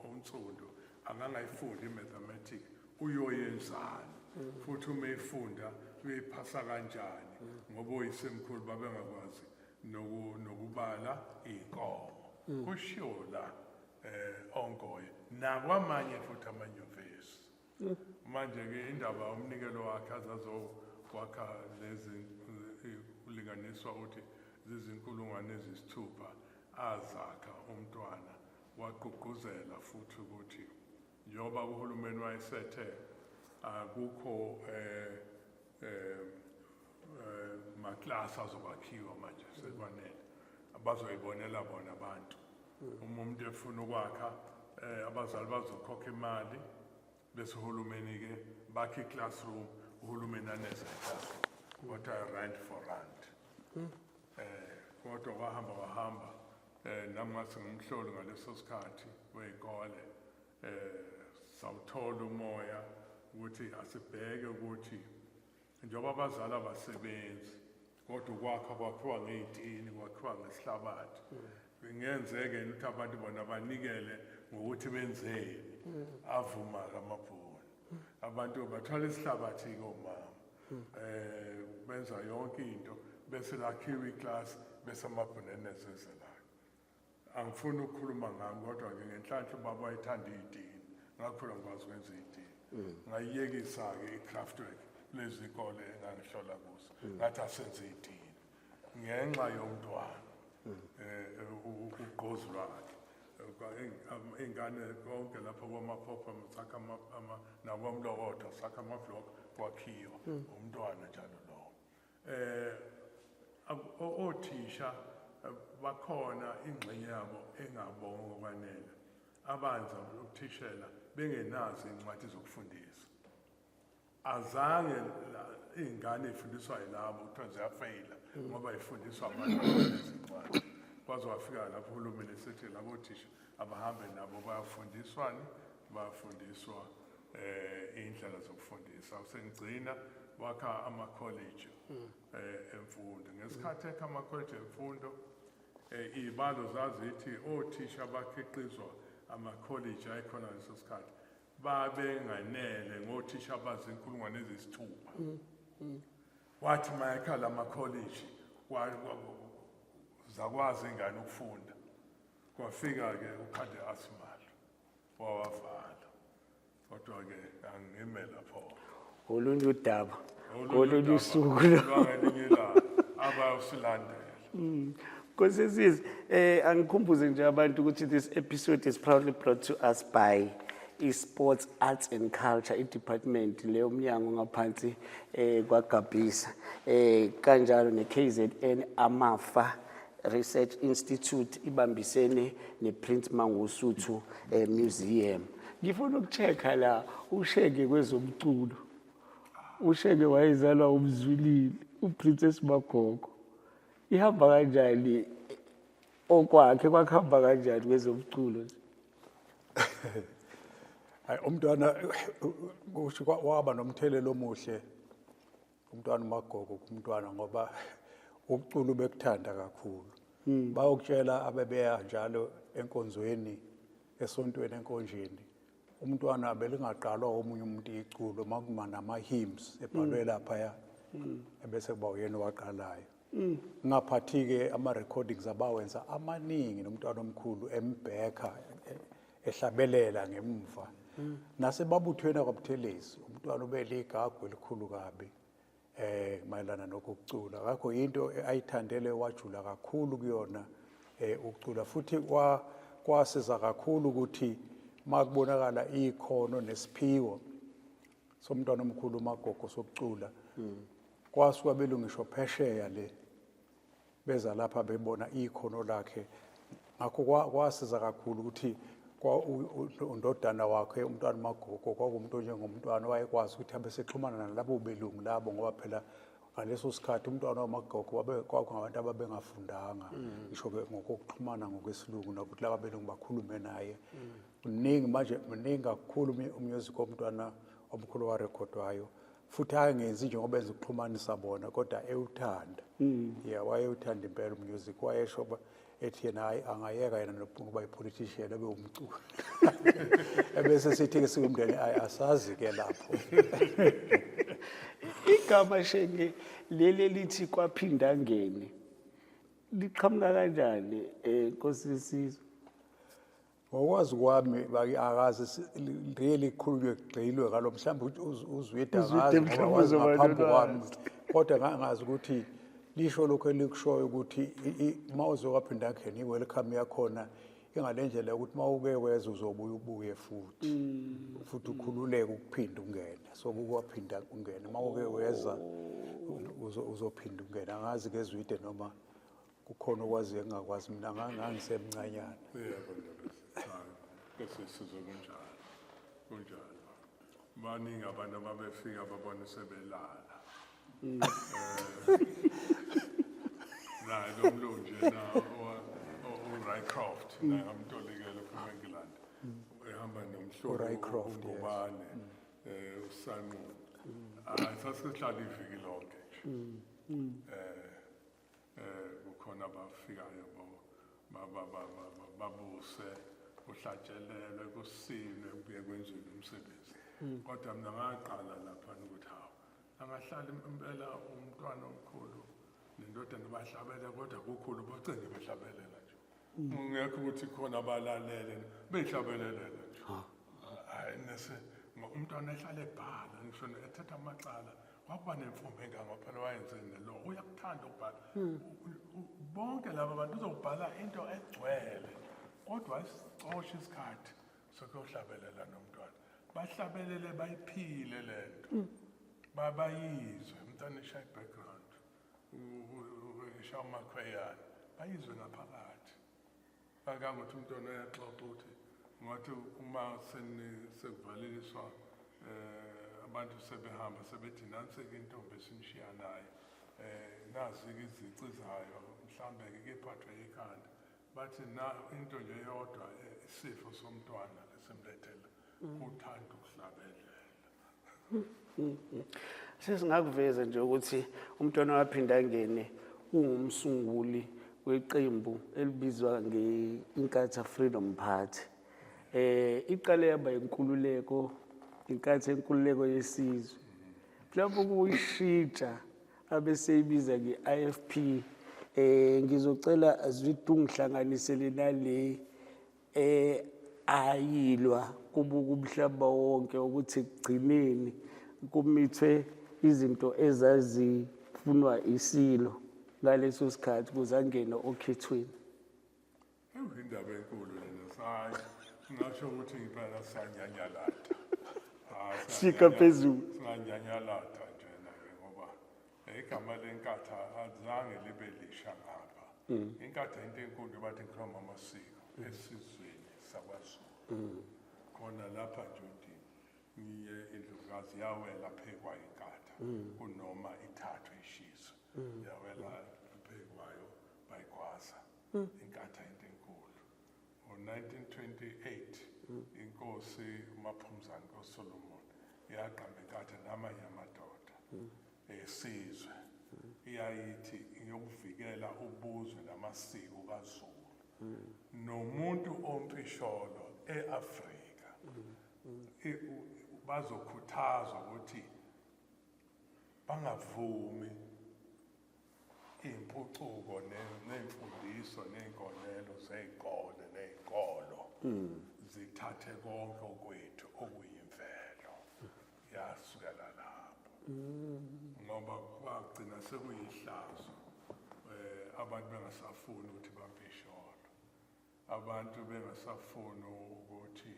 onsundu angangayifundi i-mathematics, uyoyenzani, futhi uma efunda uyoyiphasa kanjani, ngoba oyisemkhulu babengakwazi nokubala iy'nkomo. Kushiwo la Ongoye nakwamanye futhi amanyuvesi. Manje ke indaba umnikelo wakhe azazokwakha lezi kulinganiswa ukuthi zizinkulungwane ezisithupha azakha umntwana, wagqugquzela futhi ukuthi njengoba uhulumeni wayesethe akukho maklasi azokwakhiwa manje sekwanele, abazoyibonela bona abantu. Uma umuntu efuna ukwakha, abazali bazokhokha imali, bese uhulumeni ke bakhe i-classroom, uhulumeni aneze i-classroom, kodwa rand for rand. Kodwa wahamba wahamba, nami ngathi ngumhloli ngaleso sikhathi wey'kole, sawuthola umoya ukuthi asibheke ukuthi njengoba abazali abasebenzi, kodwa ukwakha kwakhiwa ngey'tini, kwakhiwa ngesihlabathi, kungenzeke ukuthi abantu bona banikele ngokuthi benzeni. Avuma-ke amabhunu, abantu bathwala isihlabathi-ke omama, benza yonke into, bese lakhiwa iklasi, bese amabhunu enezezela-ke. Angifuni ukukhuluma ngami, kodwa-ke ngenhlanhla ubaba wayethanda iy'tini, ngakhula ngikwazi ukwenza iy'tini. Ngayiyekisa-ke i-craft work kulezi zikole engangihlola kuzo, ngathi asenze iy'tini ngenxa yomntwana, ugqozi lwakhe. Iy'ngane konke lapho kwamaphopha sakha nakwamlokotho sakha amabhlokho, kwakhiwa umntwana njalo lowo. Othisha bakhona ingxenye yabo engabonga ngokwanele, abanza ukuthishela bengenazo iy'ncwadi zokufundisa. Azange iy'ngane ey'fundiswa yilabo kuthiwa ziyafeyila ngoba y'fundiswa abantu abanezincwadi. Kwaze kwafika lapho uhulumeni esithi labo thisha abahambe nabo bayafundiswani, bayafundiswa iy'ndlela zokufundisa. Sengigcina wakha amakholeji emfundo. Ngesikhathi ekha amakholeji emfundo, iy'balo zazithi othisha abakhiqizwa amakholeji ayekhona ngaleso sikhathi babenganele ngothisha abazinkulungwane eziyisithupha. Wathi mayekha la makholeji zakwazi ingane ukufunda. Kwafika-ke uKhade Asmal wawavala, kodwa-ke angime lapho. Olunye udaba. Olunye Ngolunye udaba usuku lo. lwangelinye ilanga abayosilandela. Nkosi Sisi, angikhumbuze nje abantu ukuthi this episode is proudly brought to us by i-Sports Arts and Culture i-department leyo mnyango ngaphansi kwaGabisa, kanjalo ne-KZN Amafa Research Institute ibambisene ne-Prince Mangosuthu Museum. Ngifuna ukucheck-a la uShenge kwezomculo. UShenge wayezalwa uMzwilili, uPrincess Magogo. Ihamba kanjani okwakhe, kwakuhamba kanjani kwezomculo nje? Hayi, umntwana kusho waba nomthelelo omuhle umntwana uMagogo kumntwana, ngoba ukucula ubekuthanda kakhulu. Bayokutshela abebeya njalo enkonzweni, esontweni, enkonjeni, umntwana belingaqalwa omunye umuntu iculo makuma nama-hymns ebhalwe laphaya, ebese kuba uyena owaqalayo. Ngaphathi-ke ama-recordings abawenza amaningi nomntwana omkhulu embhekha ehlabelela ngemva. Nasebabuthweni akwaButhelezi umntwana ubeligagu elikhulu kabi mayelana nokucula. Ngakho into ayithandele wajula kakhulu kuyona ukucula, futhi kwasiza kakhulu ukuthi makubonakala ikhono nesiphiwo somntwana omkhulu uMagogo sokucula, kwasuka belungisho phesheya le beza lapha bebona ikhono lakhe. Ngakho kwasiza kakhulu ukuthi undodana wakhe umntwana uMagogo kwakuwumuntu onjengomntwana wayekwazi ukuthi abe sexhumana nalabo belungu labo, ngoba phela ngaleso sikhathi umntwana wamagogo kwakungabantu ababengafundanga ngisho-ke ngokokuxhumana ngokwesilungu, nokuthi laba belungu bakhulume naye. Mningi manje, mningi kakhulu umusic womntwana omkhulu warekhodwayo, futhi angenzi njengoba enza ukuxhumanisa bona, kodwa ewuthanda. Yeah, wayewuthanda impela umusic. Wayesho ethi yena hayi, angayeka yena nokuba yi-politician abe umculi. Ebese sithi-ke siwumndeni, ayi, asazi-ke lapho. Igama Shenge leli lithi kwaphindangene liqhamuka kanjani, Nkosi Sizwe? Ngokwazi kwami akaze really kukhulunywe kugxilwe ngalo, mhlawumbe uZwide akazi ngoba ngaphambi kwami, kodwa ngangazi ukuthi lisho lokho elikushoyo ukuthi uma uzokwaphinda ngene i-welcome yakhona ingale ndlela yokuthi uma uke weza uzobuya ubuye futhi futhi ukhululeke ukuphinda ungene. So kukwaphinda ungene, uma uke weza uzophinda ungene. Angazi ke Zwide noma kukhona okwaziyo engingakwazi mina, ngangisemncanyana. Yebo, cha, kesisizwe kunjalo, kunjalo. Baningi abantu ababefika babone sebelala. Naye lo mlungu nje na uRycroft, naye amtolikele phuma eNgilandi, ehamba nomhloli uRycroft, yes. uNgubane, uSanqu. Hayi, sasihlala iviki lonke nje. Kukhona abafikayo babuse, kuhlatshelelwe, kusinwe, kubuye kwenziwe umsebenzi. Kodwa mina ngaqala lapha ukuthi hawu, angahlala impela umntwana omkhulu nendodana bahlabele, kodwa kukhulu bagcine behlabelela nje. Ngekho ukuthi khona abalalele, behlabelelela nje. Hayi, nese umntwana ehlale ebhala, ngisho ethatha amacala, wakuba nemfundo engaka phela wayenzeni lo, uyakuthanda ukubhala. Bonke laba bantu uzobhala into egcwele, kodwa isicosha isikhathi sokuyohlabelela nomntwana. Bahlabelele bayiphile lento, babayizwe. Umntwana eshaya i-background, eshaya umakhweyana, bayizwe ngaphakathi. Kangangokuthi umntwana uyaxoxa ukuthi ngathi uma sekuvaleliswa abantu sebehamba sebethi nansi-ke intombi esinishiya nayo, nazi-ke izici zayo, mhlawumbe-ke kephathwe ikhanda. Bathi na into nje yodwa, isifo somntwana lesimlethela, uthanda ukuhlabelela. Sesingakuveza nje ukuthi umntwana waphinda angene ungumsunguli weqembu elibizwa nge-Inkatha Freedom Party. Iqale yaba inkululeko, inkathi yenkululeko yesizwe. Mhlawumbe ukuyishintsha abeseyibiza nge-IFP. Ngizocela Zwide ungihlanganisele nale ayilwa kubuka umhlaba wonke ukuthi ekugcineni kumithwe izinto ezazifunwa isilo ngaleso sikhathi ukuze angene okhethweni. Indaba enkulu lena, sayi ngasho ukuthi impela sanyanyalata. Sika phezulu. Sanyanyalata njena-ke ngoba igama lenkatha azange libe lisha ngapha. Inkatha into enkulu bathi ngikhuluma amasiko esizweni sakwaZulu. Khona lapha nje uthi ngiye indlovukazi yawela phekwayo inkatha kunoma ithathwe ishiswe. Yawela phekwayo bayigwaza. Inkatha into enkulu. Ngo-1928 inkosi uMaphumzane kaSolomon yaqamba inkatha namanye amadoda esizwe, iyayithi iyokuvikela ubuzwe namasiko kaZulu nomuntu ompisholo e-Afrika. Bazokhuthazwa ukuthi bangavumi impucuko nemfundiso ney'nkolelo zey'kole ney'nkolo zithathe konke okwethu okuyimvelo. Yasukela lapho ngoba kwagcina sekuyihlazo, abantu bengasafuni ukuthi bampisholo, abantu bengasafuni ukuthi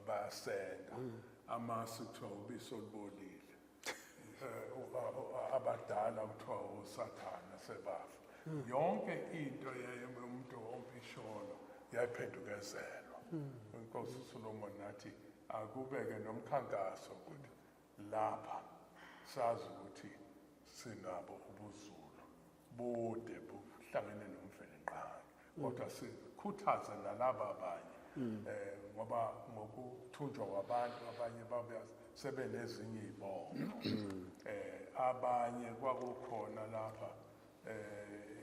bayasenga amasi kuthiwa ubisi olubolile, abadala kuthiwa usathana sebafa. Yonke into yomuntu ompisholo yayiphendukezelwa. Inkosi uSolomon nathi akubeke nomkhankaso ukuthi lapha sazi ukuthi sinabo ubuZulu bude buhlangene nomvelinqangi, kodwa sikhuthaze nalaba abanye ngoba ngokuthunjwa kwabantu abanye babuya sebenezinye izibongo. Abanye kwakukhona lapha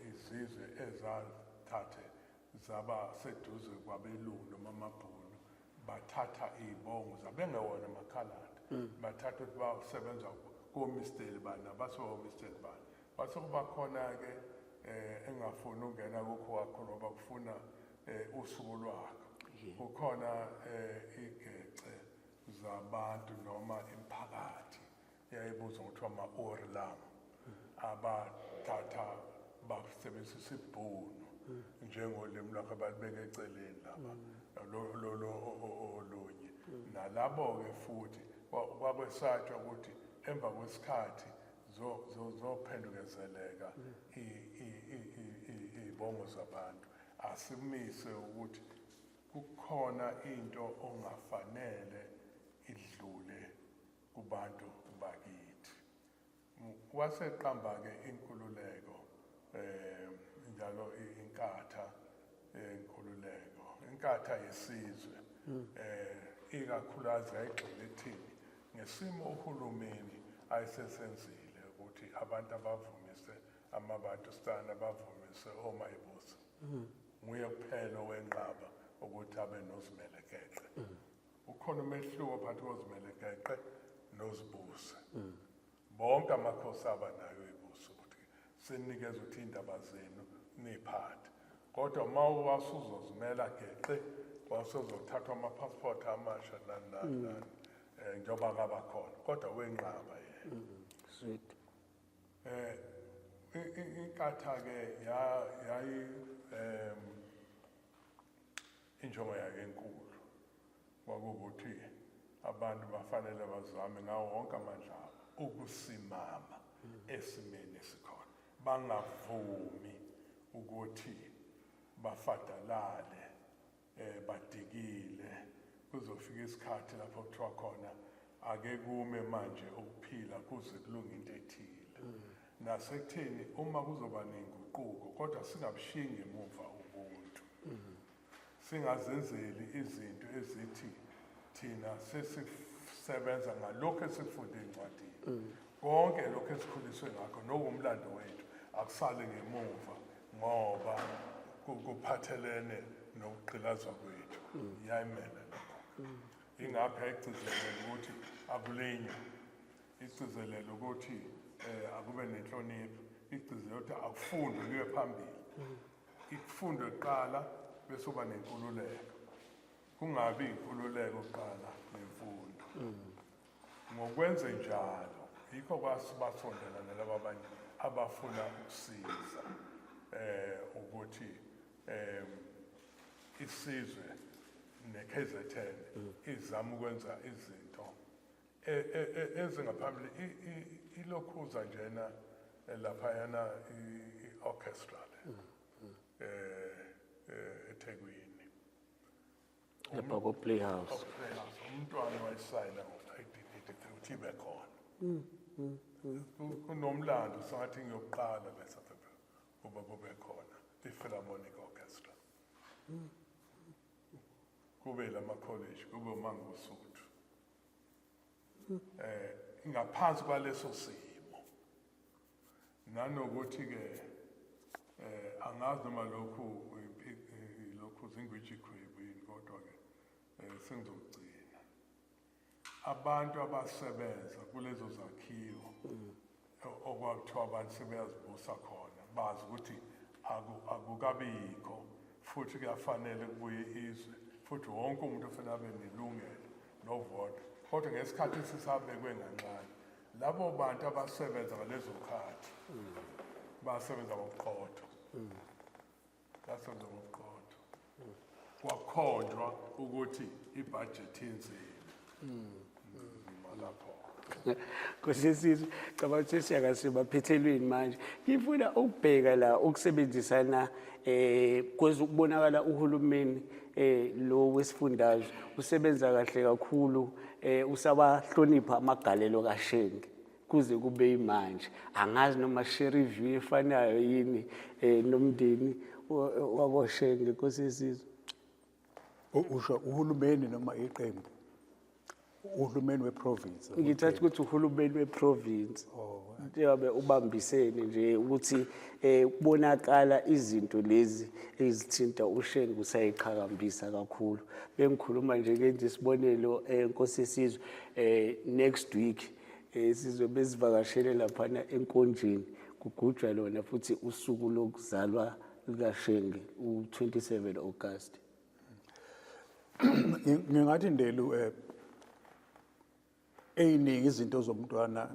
izizwe ezathathe zaba seduze kwabelungu noma amabhunu, bathatha izibongo zabengewona amakhaladi, bathatha ukuthi basebenza koMr bani nabasewo Mr bani. Kwase kuba khona-ke Engafuni ukungena kukho kakhulu ngoba kufuna usuku lwakho. Kukhona igece zabantu noma imiphakathi eyayibuzwa ngokuthiwa ama-Orlam, abathatha basebenzisa ibhunu njengolimi lwakhe, balibeka eceleni lapha lo olunye. Nalabo-ke futhi kwakwesatshwa ukuthi emva kwesikhathi zophendukezeleka iy'bongo zabantu. Asimise ukuthi kukhona into ongafanele idlule kubantu bakithi. Waseqamba-ke inkululeko, njalo inkatha yenkululeko, inkatha yesizwe, ikakhulukazi yayigxile ekuthini ngesimo uhulumeni ayesesenzile ukuthi abantu abavumise amabantustan, abavumise omayibusa. Nguye kuphela owenqaba ukuthi abe nozimelegeqe. Ukhona umehluko phakathi kozimelegeqe nozibuse. Bonke amakhosi aba nayo ibuso ukuthi sinikeze ukuthi iy'ndaba zenu niy'phathe, kodwa uma wasuzozimela geqe wasuzothathwa ama-passport amasha nani nani nani, njengoba kaba khona, kodwa wenqaba yena. Sweet. Inkatha-ke yayi injongo yayo enkulu kwakuwukuthi abantu bafanele bazame ngawo wonke amandla abo ukusimama esimeni esikhona, bangavumi ukuthi bafadalale, badikile. Kuzofika isikhathi lapho kuthiwa khona ake kume manje ukuphila kuze kulunge into ethile. Nasekutheni uma kuzoba nenguquko, kodwa singabushiyi ngemuva ubuntu, singazenzeli izinto ezithi thina sesisebenza ngalokhu esikufunde encwadini. Konke lokhu esikhuliswe ngakho nokumlando wethu akusale ngemuva, ngoba kuphathelene nokugqilazwa kwethu. Iyayimela lokho. Ingakho yayigcizelela ukuthi akulinywe, igcizelela ukuthi akube nenhlonipho, igcizelela ukuthi akufundwe kuye phambili, ikufundwe kuqala bese uba nenkululeko, kungabi inkululeko kuqala nemfundo. Ngokwenze njalo yikho kwasibasondela nalaba abanye abafuna ukusiza ukuthi isizwe ne-KZN izama ukwenza izinto ezingaphambili. Ilokhuza njena laphayana i-orchestra le eThekwini, lapha ko-Playhouse. Playhouse. Umntwana wayisayina ngo-1983 ukuthi ibe khona. Kunomlando sengathi ngiyokuqala la e-South Africa kuba kube khona i-Philharmonic Orchestra, kube lama-college, kube uMangosuthu. Ngaphansi kwaleso simo, nanokuthi ke angazi noma lokhu lokhu zingwiji khwebu yini, kodwa ke sengizogcina abantu abasebenza kulezo zakhiwo okwakuthiwa abantu sebeyazibusa khona, bazi ukuthi akukabikho futhi kuyafanele kubuye izwe, futhi wonke umuntu ufanele abe nelungelo lovota. Kodwa ngesikhathi sisabekwe kancane, labo bantu abasebenza ngalezo khathi basebenza ngobuqotho, basebenza ngobuqotho. Kwakhonjwa ukuthi ibhajethi inzima lapho. Nkosi, cabanga ukuthi siyakasemaphethelweni manje. Ngifuna ukubheka la ukusebenzisana kwezokubonakala uhulumeni lo wesifundazwe usebenza kahle kakhulu, usabahlonipha amagalelo kaShenge kuze kube imanje. Angazi noma share review efanayo yini nomndeni wakoShenge, Nkosi yesizwe. Usho uhulumeni noma iqembu? Uhulumeni weprovince? Ngithatha ukuthi uhulumeni weprovince njengoba ubambisene nje ukuthi kubonakala izinto lezi ezithinta uShenge usayiqhakambisa kakhulu. Bengikhuluma nje ngenza isibonelo, Nkosi yesizwe, next week sizobe sivakashele laphana enkonjeni. Kugujwa lona futhi usuku lokuzalwa lukaShenge, u-27 August. Ngingathi Ndelu, eyiningi izinto zomntwana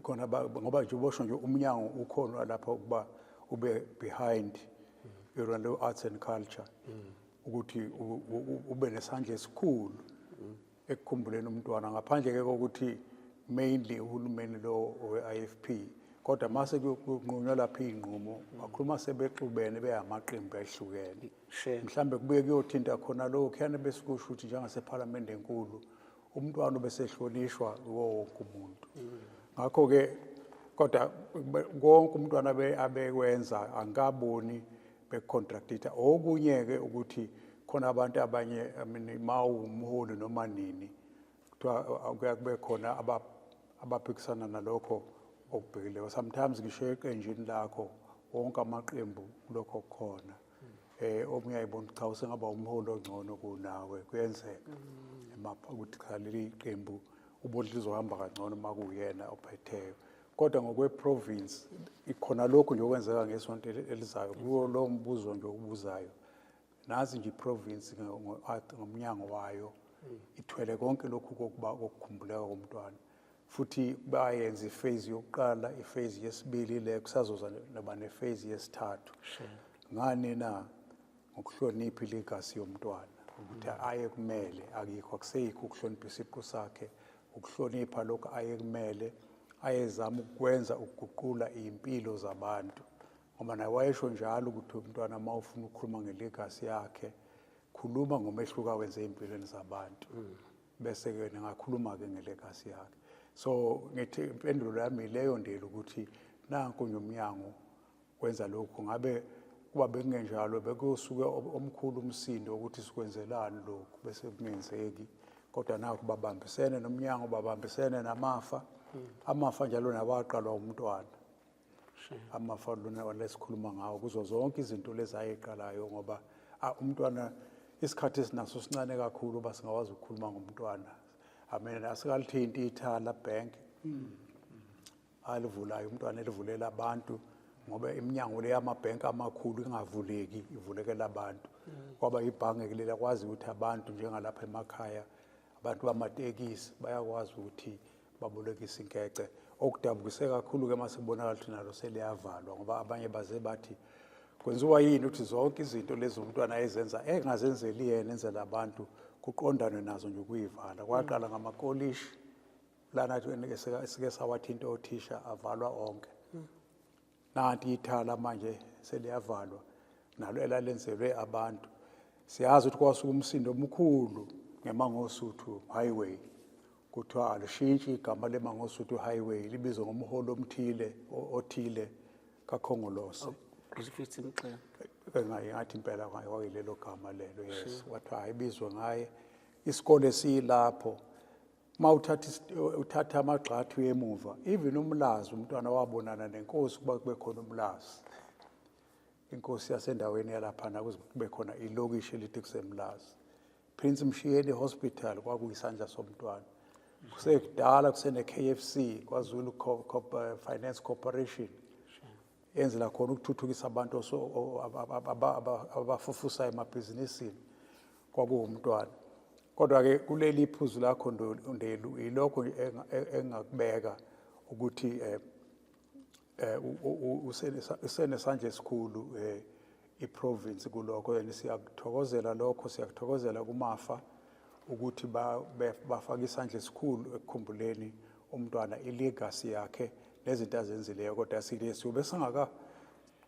khona ngoba nje ubosho nje umnyango ukhona lapha ukuba ube behind yona arts and culture, ukuthi ube nesandla esikhulu ekukhumbuleni umntwana, ngaphandle ke kokuthi mainly uhulumeni lo we-IFP, kodwa mase kunqunywa lapha iy'nqumo bakhuluma sebexubene beyamaqembu ahlukene. Mhlambe kubuye kuyothinta khona lokhuyana bese kusho ukuthi njengasephalamende enkulu umntwana ubesehlonishwa kuwo wonke umuntu. Ngakho-ke kodwa konke umntwana abekwenza angikaboni becontractita. Okunye-ke ukuthi khona abantu abanye, I mean, ma uwumholi noma nini, kuthiwa kuya kube khona abaphikisana nalokho okubhekileyo. Sometimes ngisho eqenjini lakho, wonke amaqembu kulokho kukhona omunye ayibona ukuthi cha, usengaba umholi ongcono kunawe. Kuyenzeka emapha ukuthi cha, leli qembu ubona lizohamba kangcono uma kuwuyena ophetheyo. Kodwa ngokwe-province ikhona lokhu nje okwenzeka ngesonto elizayo kuwo lo mbuzo nje obuzayo. Nazi nje i-province ngomnyango wayo ithwele konke lokhu kokuba kokukhumbuleka komntwana, futhi bayenza iphase yokuqala, iphase yesibili, le kusazoza noba nephase yesithathu. Ngani na? Ngokuhlonipha ilegacy yomntwana, ukuthi aye kumele akikho, akuseyikho ukuhlonipha isiqu sakhe, ukuhlonipha lokhu aye kumele ayezama ukwenza, ukuguqula iy'mpilo zabantu, ngoba naye wayesho njalo ukuthi umntwana uma ufuna ukukhuluma ngelegacy yakhe, khuluma ngomehluko awenze ey'mpilweni zabantu, bese-ke ningakhuluma-ke ngelegacy yakhe. So ngithi impendulo yami ileyo ndlela, ukuthi nanku nje umnyango wenza lokhu. Ngabe kuba bekungenjalo, bekuyosuke omkhulu umsindo ukuthi sikwenzelani lokhu bese kungenzeki. Kodwa nakho babambisene nomnyango, babambisene namafa, amafa njalo nawaqalwa umntwana, amafa lona lesikhuluma ngawo kuzo zonke izinto lezi ayeqalayo, ngoba umntwana isikhathi esinaso sincane kakhulu uba singakwazi ukukhuluma ngomntwana. I mean, asikalithinti Ithala Bank alivulayo umntwana, elivulela abantu, ngoba iminyango le yamabhenki amakhulu ingavuleki, ivulekela abantu. Kwaba ibhange kuleli akwazi ukuthi abantu njengalapha emakhaya, abantu bamatekisi bayakwazi ukuthi babolekise inkece. Okudabukise kakhulu-ke uma sekubonakala ukuthi nalo seliyavalwa, ngoba abanye baze bathi kwenziwa yini ukuthi zonke izinto lezi umntwana ayezenza engazenzeli yena, enzela abantu, kuqondanwe nazo nje ukuyivala. Kwaqala ngamakolishi lana sike sawathinta othisha, avalwa onke. Nanti Ithala manje seliyavalwa nalo elalenzelwe abantu. Siyazi ukuthi kwasuka umsindo omkhulu ngeMangosuthu Highway, kuthiwa alishintshi igama leMangosuthu Highway, libizwe ngomholi omthile othile kaKhongolose. Griffiths Mxenge. Ngathi impela kwakuyilelo gama lelo, yes. Kwathiwa ayibizwe ngaye. Isikole siyilapho, uma uthatha uthatha amagxathu emuva, even uMlazi, umntwana wabonana nenkosi kuba kube khona uMlazi, inkosi yasendaweni yalaphana, kuze kube khona ilokishi elithi kuseMlazi. Prince Mshiyeni Hospital kwakuyisandla somntwana. Kusekudala kusene-KFC, KwaZulu Finance Corporation, enzela khona ukuthuthukisa abantu abafufusa emabhizinisini, kwakuwumntwana. Kodwa-ke kuleli phuzu lakho Ndelu, yilokho engakubeka ukuthi usenesandla esikhulu iprovince kulokho, and siyakuthokozela lokho, siyakuthokozela kumafa ukuthi bafake isandla esikhulu ekukhumbuleni umntwana, ilegacy yakhe nezinto azenzileyo. Kodwa sithi siyobe singaka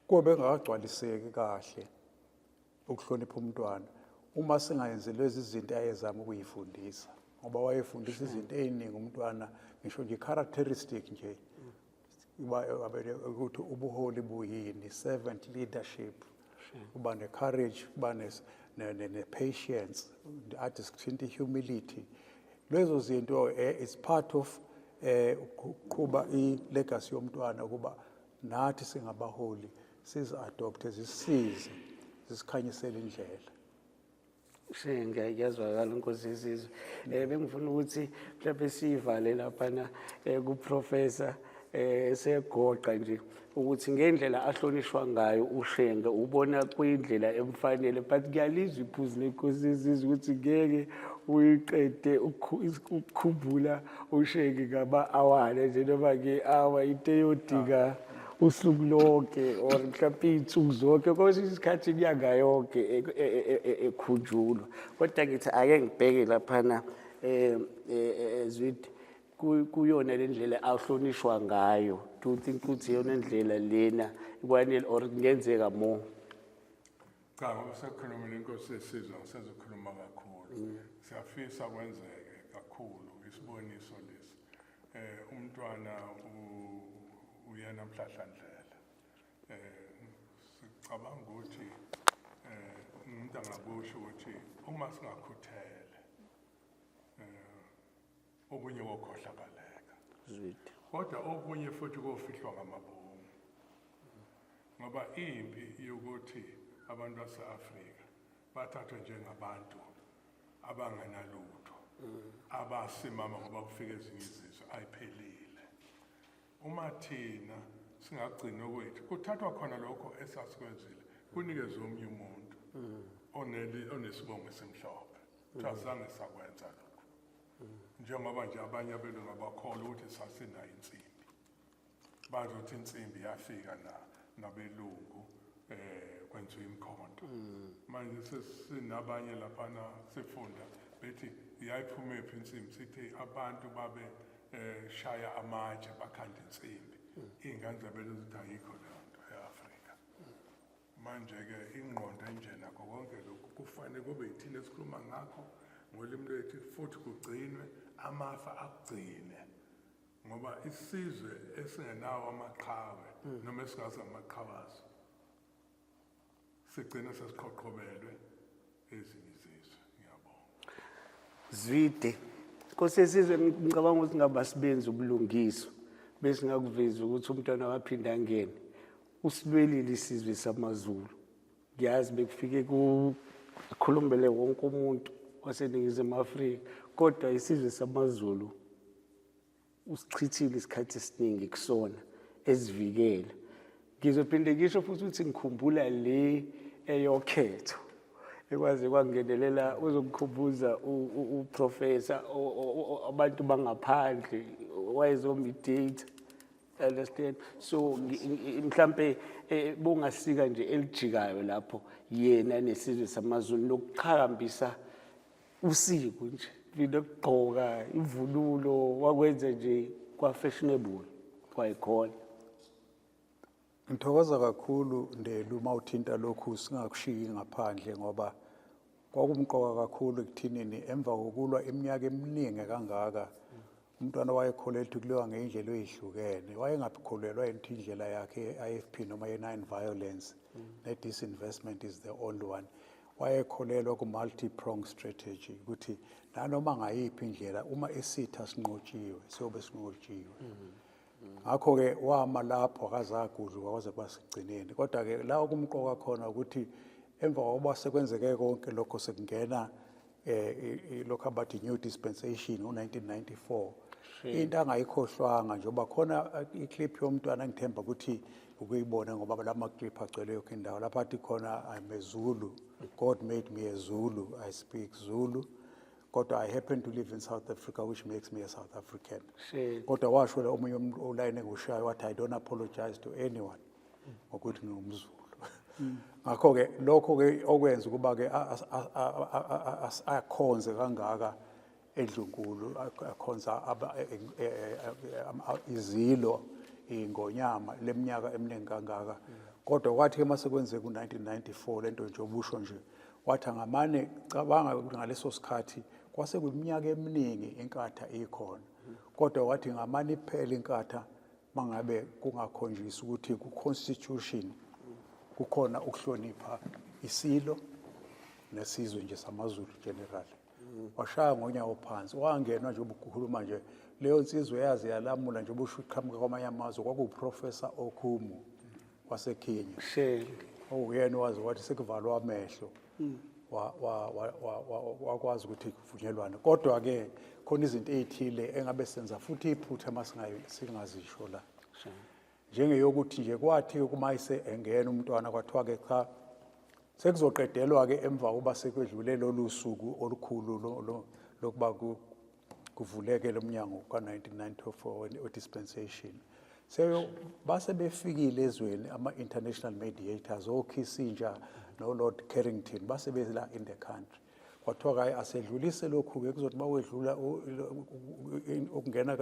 kube bengakagcwaliseki kahle ukuhlonipha umntwana uma singayenzi lezi zinto ayezama ukuyifundisa, ngoba wayefundisa izinto ey'ningi umntwana, ngisho nje characteristic nje ukuthi ubuholi buyini, servant leadership, kuba ne-courage, kuba ne-patience, athi sithinta i-humility. Lezo zinto is part of ukuqhuba i-legacy yomntwana, ukuba nathi singabaholi sizi-adopte, zisisize, zisikhanyisele indlela. Shenge, kuyazwakala, Nkosi yesizwe. Bengifuna ukuthi mhlawumbe siyivale laphana ku professor. Segoqa nje ukuthi ngendlela ahlonishwa ngayo uShenge, ubona kuyindlela emfanele, but ngiyalizwa iphuzu lenkosi yesizwe ukuthi ngeke uyiqede ukukhumbula uShenge ngama-awana nje, noma nge-hour, into eyodinga usuku lonke or mhlawumbe iy'nsuku zonke, kwesinye isikhathi inyanga yonke ekhunjulwa. Kodwa ngithi ake ngibheke laphana, Zwide, kuyona le ndlela ahlonishwa ngayo, do you think ukuthi iyona ndlela lena ikwanele or kungenzeka more? Cha, ngoba sekukhulumile inkosi yesizwe, angisezokhuluma kakhulu. Siyafisa kwenzeke kakhulu isiboniso lesi. Umntwana uyena mhlahlandlela. Sicabanga ukuthi umuntu angakusho ukuthi uma singakhuthele, okunye kokhohlakaleka. Zwide. Kodwa okunye futhi kofihlwa ngamabomu. Ngoba impi yokuthi abantu base-Afrika bathathwe njengabantu abangenalutho, abasimama ngoba kufika ezinye izizwe, ayiphelile. Uma thina singagcina okwethu, kuthathwa khona lokho esasikwenzile, kunikezwe omunye umuntu onesibongo esimhlophe. Kuthiwa azange sakwenza lokho. Njengoba nje abanye abelungu abakholwa ukuthi sasinayo insimbi. Bazothi insimbi yafika nabelungu, kwenziwa imikhonto. Manje sesinabanye laphana sifunda bethi yayiphuma phi insimbi, sithi abantu babe shaya amatshe bakhanda insimbi. Iy'ngane zabelungu zithi ayikho leyo nto e-Afrika. Manje-ke ingqondo enje nakho konke lokhu kufanele kube yithina esikhuluma ngakho ngolimi lwethu, futhi kugcinwe amafa, akugcine, ngoba isizwe esingenawo amaqhawe noma esingazi amaqhawazo sigcina sesiqhoqhobelwe ezinye izizwe. Ngiyabonga. Zwide, Nkosi yesizwe, ngicabanga ukuthi ngabasibenzi ubulungiswa besingakuvezi ukuthi umntwana waphinda angene. Usilwelile isizwe samaZulu. Ngiyazi bekufike kukhulumbele wonke umuntu waseNingizimu Afrika, kodwa isizwe samaZulu usichithile isikhathi esiningi kusona esivikela. Ngizophinde ngisho futhi ukuthi ngikhumbula le eyokhetho ekwazi kwangenelela, uzokukhumbuza uprofessor, abantu bangaphandle wayezomediate, understand? So mhlambe bungasika nje elijikayo lapho yena nesizwe samaZulu nokuqhakambisa usiko nje linokugqoka imvunulo, wakwenza nje kwa-fashionable kwayikhona. Ngithokoza kakhulu, Ndelu, uma uthinta lokhu singakushiyi ngaphandle, ngoba kwakumqoka kakhulu ekuthinini emva kokulwa iminyaka eminingi kangaka, umntwana wayekholelwa ukuthi kuliwa ngey'ndlela ey'hlukene. Wayengakholelwa ukuthi indlela yakhe ye-IFP noma ye-non violence ne-disinvestment is the only one. Wayekholelwa ku-multi-prong strategy, ukuthi nanoma ngayiphi indlela uma isitha sinqotshiwe, siyobe sinqotshiwe. Ngakho-ke wama lapho, akazagudluka kwaze kwasigcineni. Kodwa-ke la okumqoka khona ukuthi emva kokuba sekwenzeke konke lokho, sekungena lokhu abathi new dispensation ngo-1994, into angayikhohlwanga, njengoba khona iclip yomntwana engithemba ukuthi ukuyibona, ngoba lama clip agcwele yonke indawo, lapho athi khona, "I'm a Zulu. God made me a Zulu. I speak Zulu, kodwa I happen to live in South Africa, which makes me a South African." Kodwa washo la omunye umuntu olayini engushayo wathi, "I don't apologize to anyone ngokuthi ngingumZulu." Ngakho-ke lokho-ke okwenza ukuba-ke akhonze kangaka endlunkulu, akhonza izilo, ingonyama leminyaka eminingi kangaka. Kodwa kwathi-ke uma sekwenzeka u-1994 lento nje obusho nje, wathi angamane cabanga ukuthi ngaleso sikhathi kwase kuyiminyaka eminingi inkatha ikhona, kodwa wathi ngamane iphele inkatha mangabe kungakhonjiswa ukuthi ku-constitution kukhona ukuhlonipha isilo nesizwe nje samaZulu general. Washaya ngonyawo phansi, wangenwa nje ubukhuluma nje leyo nsizwa yazi yalamula nje ubusho iqhamuka kwamanye amazwe, kwakuwuprofessor Okumu waseKenya. Owuyena wazi wathi sekuvalwa amehlo, wakwazi ukuthi kuvunyelwane. Kodwa-ke khona izinto ey'thile engabe senza futhi iphutha uma singazisho la. Njengeyokuthi nje kwathi kuma ise engena umntwana, kwathiwa ke cha, sekuzoqedelwa ke emva kuba sekwedlule lolu suku olukhulu lokuba kuvuleke lo mnyango ka-1994 we-dispensation. Seyo base befikile ezweni ama-international mediators, oKissinger no-Lord Carrington, base bela in the country. Kwathiwa kaye asedlulise lokhu-ke, kuzothi bawedlula ukungena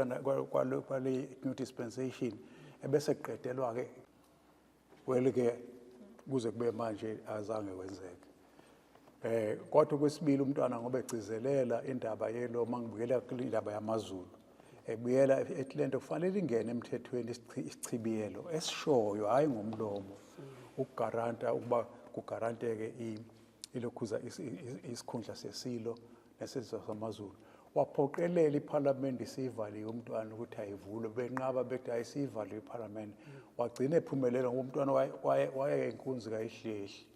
kwale new dispensation, ebese kuqedelwa-ke. Well-ke, kuze kube manje azange kwenzeke. Kodwa kwesibili umntwana, ngoba egcizelela indaba yelo, mangibuyela indaba yamaZulu, ebuyela ethi lento kufanele ingene emthethweni, isichibiyelo esishoyo, hayi ngomlomo, ukugaranta ukuba kugaranteke ilokhuza isikhundla sesilo nesizwe samaZulu. Waphoqelela iParliament isivaliwe umntwana ukuthi ayivulwe, benqaba bethi ayisivaliwe iParliament. Wagcina ephumelela ngoba umntwana wayeyinkunzi kayihlehli.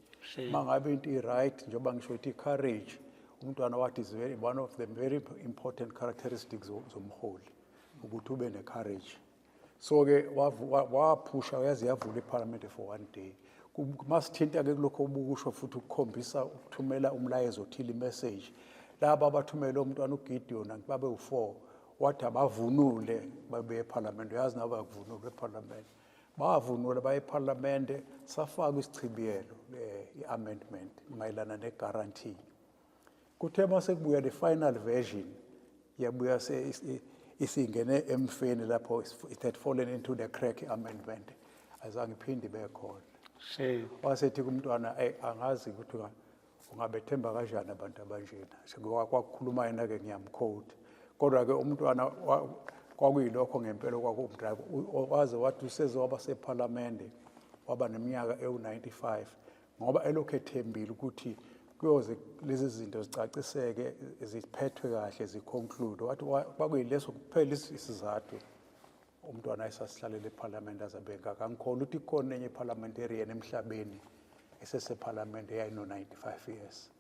Mangabe into i-right, njengoba ngisho ukuthi courage, umntwana wathi is very one of the very important characteristics zomholi ukuthi ube ne-courage. So-ke waphusha, yaze yavula iParliament for one day. Masithinta-ke kulokho obukusho futhi, ukukhombisa ukuthumela umlayezo othile, imessage, laba abathumele umntwana uGideon babe u-4, wathi abavunule babe eParliament. Uyazi nabo bayakuvunula eParliament, bavunula baye eParliament, safaka isichibiyelo, i-amendment mayelana ne-guarantee. Kuthe mase kubuya the final version, yabuya isingene emfeni lapho, it had fallen into the crack amendment, azange iphinde ibe khona. Shame. Wasethi kumntwana, "Ey, angazi ukuthi ungabethemba kanjani abantu abanjena." Kwakukhuluma yena ke, ngiyamquote, kodwa ke umntwana kwakuyilokho ngempela kwakuwumdrive. Waze wathi useze waba sephalamende, waba neminyaka ewu-95, ngoba elokhu ethembile ukuthi kuyoze lezi zinto zicaciseke, ziphethwe kahle, ziconclude. Wathi kwakuyileso kuphela isizathu umntwana ayesasihlalela ephalamende azabe ngaka. Angikholwa ukuthi ikhona enye parliamentarian emhlabeni esesephalamende eyayino-95 years.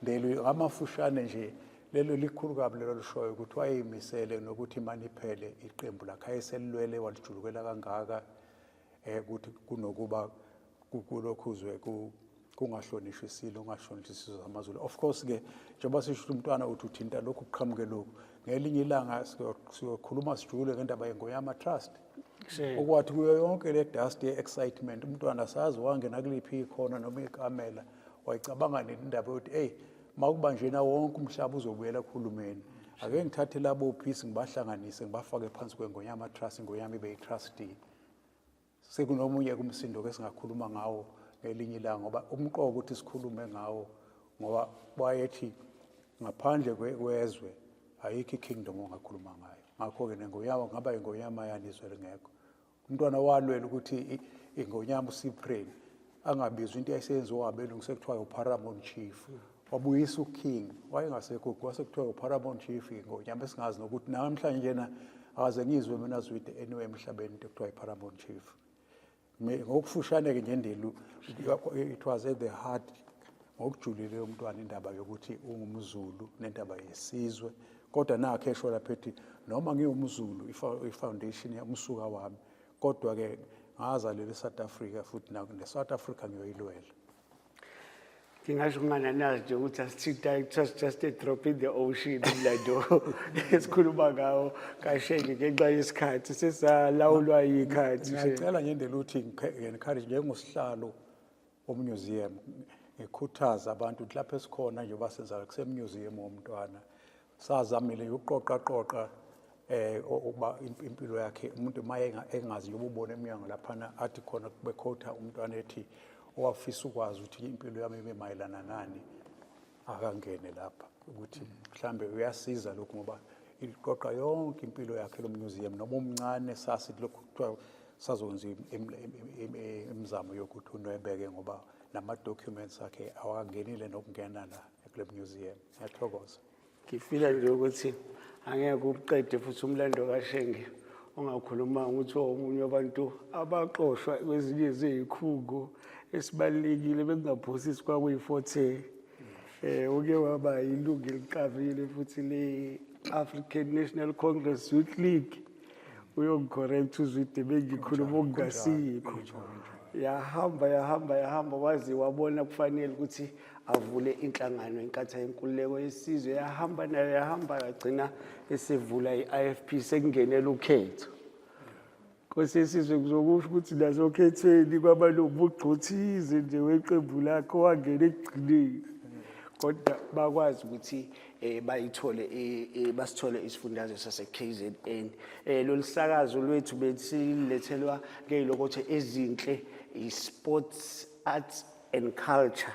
Lelo ngamafushane nje, lelo likhulu kabi lelo lishoyo ukuthi wayeyimisele nokuthi imani iphele iqembu lakhe ayeselilwele walijulukela kangaka, ukuthi kunokuba kulokhuzwe kungahlonishwa isilo, kungahlonishwa isizwe samaZulu. Of course ke, njengoba sisho ukuthi umntwana uthi uthinta lokhu, kuqhamuke lokhu, ngelinye ilanga siyokhuluma sijule ngendaba yeNgonyama Trust. Okwathi kuyo yonke le dust ye-excitement, umntwana sazi wangena kuliphi ikhona noma ikamela, wayicabanga nini indaba yokuthi, eyi, makuba njena wonke umhlaba uzobuyela kuhulumeni, ake ngithathe labo phisi ngibahlanganise, ngibafake phansi kweNgonyama Trust, iNgonyama ibe yi-trustee. Sekunomunye kumsindo ke singakhuluma ngawo ngelinye ilanga, ngoba umqoka ukuthi sikhulume ngawo, ngoba wayethi ngaphandle kwezwe ayikho ikingdom ongakhuluma ngayo. Ngakho-ke nengonyama ngaba ingonyama yani izwe lingekho? Umntwana walwela ukuthi ingonyama uCyprian angabizwa into eyayisenziwa abelungu, sekuthiwa uParamount Chief. Wabuyisa uking, wayengasekho, kwase kuthiwa uParamount Chief ingonyama, esingazi nokuthi namhlanje njena akaze ngizwe mina Zwide anyway emhlabeni into ekuthiwa iParamount Chief. Ngokufushane-ke nje Ndelu, it was at the heart ngokujulile umntwana indaba yokuthi ungumZulu nendaba yesizwe. Kodwa nakho esho lapha ethi noma ngiwumZulu, i-foundation umsuka wami, kodwa-ke ngazalelwa e-South Africa, futhi ne-South Africa ngiyoyilwela. Ngingasho kungananazi nje ukuthi asithinta, it was just a drop in the ocean umlando esikhuluma ngawo kaShenge, ngenxa yesikhathi sesalawulwa yikhathi. Ngiyacela ngendlela ukuthi ngi-encourage njengosihlalo womuseum, ngikhuthaza abantu ukuthi lapho esikhona, njengoba senza kusemuseum womntwana, sazamile ukuqoqa qoqa ukuba impilo yakhe umuntu maye engazi, njengoba ubona eminyango laphana athi khona bekhotha umntwana ethi owafisa ukwazi ukuthi impilo yami ibe mayelana nani, akangene lapha, ukuthi mhlambe uyasiza lokhu, ngoba iqoqa yonke impilo yakhe lo museum, noma umncane. Sasi lokhu kuthiwa sazokwenza imizamo yokuthi unwebeke, ngoba nama-documents akhe awakangenile nokungena la kule museum. Ngiyathokoza. Ngifila nje ukuthi angeke uqede futhi umlando kaShenge ungakhulumanga ukuthi omunye wabantu abaxoshwa kwezinye zeyikhungo esibalulekile, bekungaphosisi, kwakuyi-Fort Hare. Uke waba ilungu eliqavile futhi le-African National Congress Youth League. Uyongicorrect uZwide bengikhuluma okungasikho. Yahamba, yahamba, yahamba, waze wabona kufanele ukuthi avule inhlangano Inkatha Yenkululeko Yesizwe. Yahamba nayo, yahamba, yagcina esevula i-IFP sekungenela ukhetho. Nkosi yesizwe, kuzokusho ukuthi nasokhethweni kwaba nobugqothize nje weqembu lakho wangena ekugcineni, kodwa bakwazi ukuthi bayithole basithole isifundazwe sase-KZN. Lolu sakazo lwethu besilethelwa ngey'lokotho ezinhle i-Sports, Arts and Culture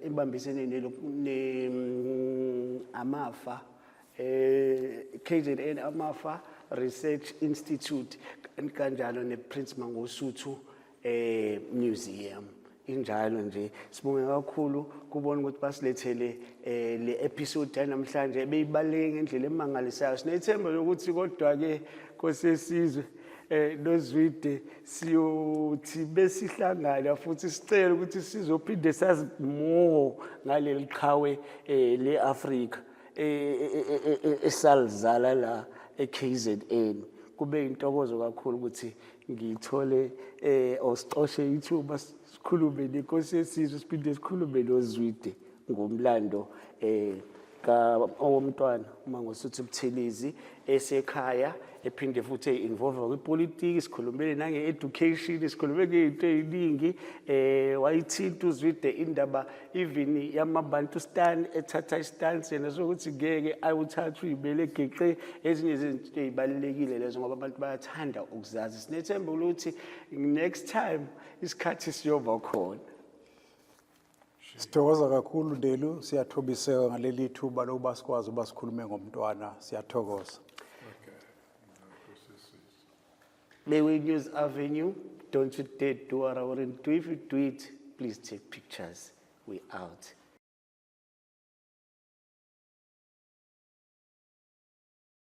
ibambisene amafa KZN Amafa Research Institute, kanjalo nePrince Mangosuthu Museum. Injalo nje, sibonge kakhulu kubona ukuthi basilethele le episode yanamhlanje beyibaluleke ngendlela emangalisayo. Sinethemba lokuthi kodwa ke, Nkosi yesizwe noZwide, siyothi besihlangana futhi sicela ukuthi sizophinde sazi more ngaleli qhawe le-Afrika esalizala la e-KZN. Kube intokozo kakhulu ukuthi ngithole osicoshe ithuba sikhulume nenkosi yesizwe, siphinde sikhulume noZwide ngomlando ka owomntwana uMangosuthu Buthelezi esekhaya, ephinde futhi e-involve kwipolitiki. Sikhulumele nange-education, sikhulume ngey'nto ey'ningi. Wayithinta uZwide indaba even yamabantustan, ethatha istance yena sokuthi ngeke ayuthathe uyibele egeqe. Ezinye izinto ey'balulekile lezo ngoba abantu bayathanda ukuzazi. Sinethemba ukuthi next time isikhathi siyoba khona. Sithokoza kakhulu, Ndelu, siyathobiseka ngaleli thuba lokuba sikwazi uba sikhulume ngomntwana. Siyathokoza. Lewe News Avenue, don't you dare do what I wouldn't do. If you do it, please take pictures. We out.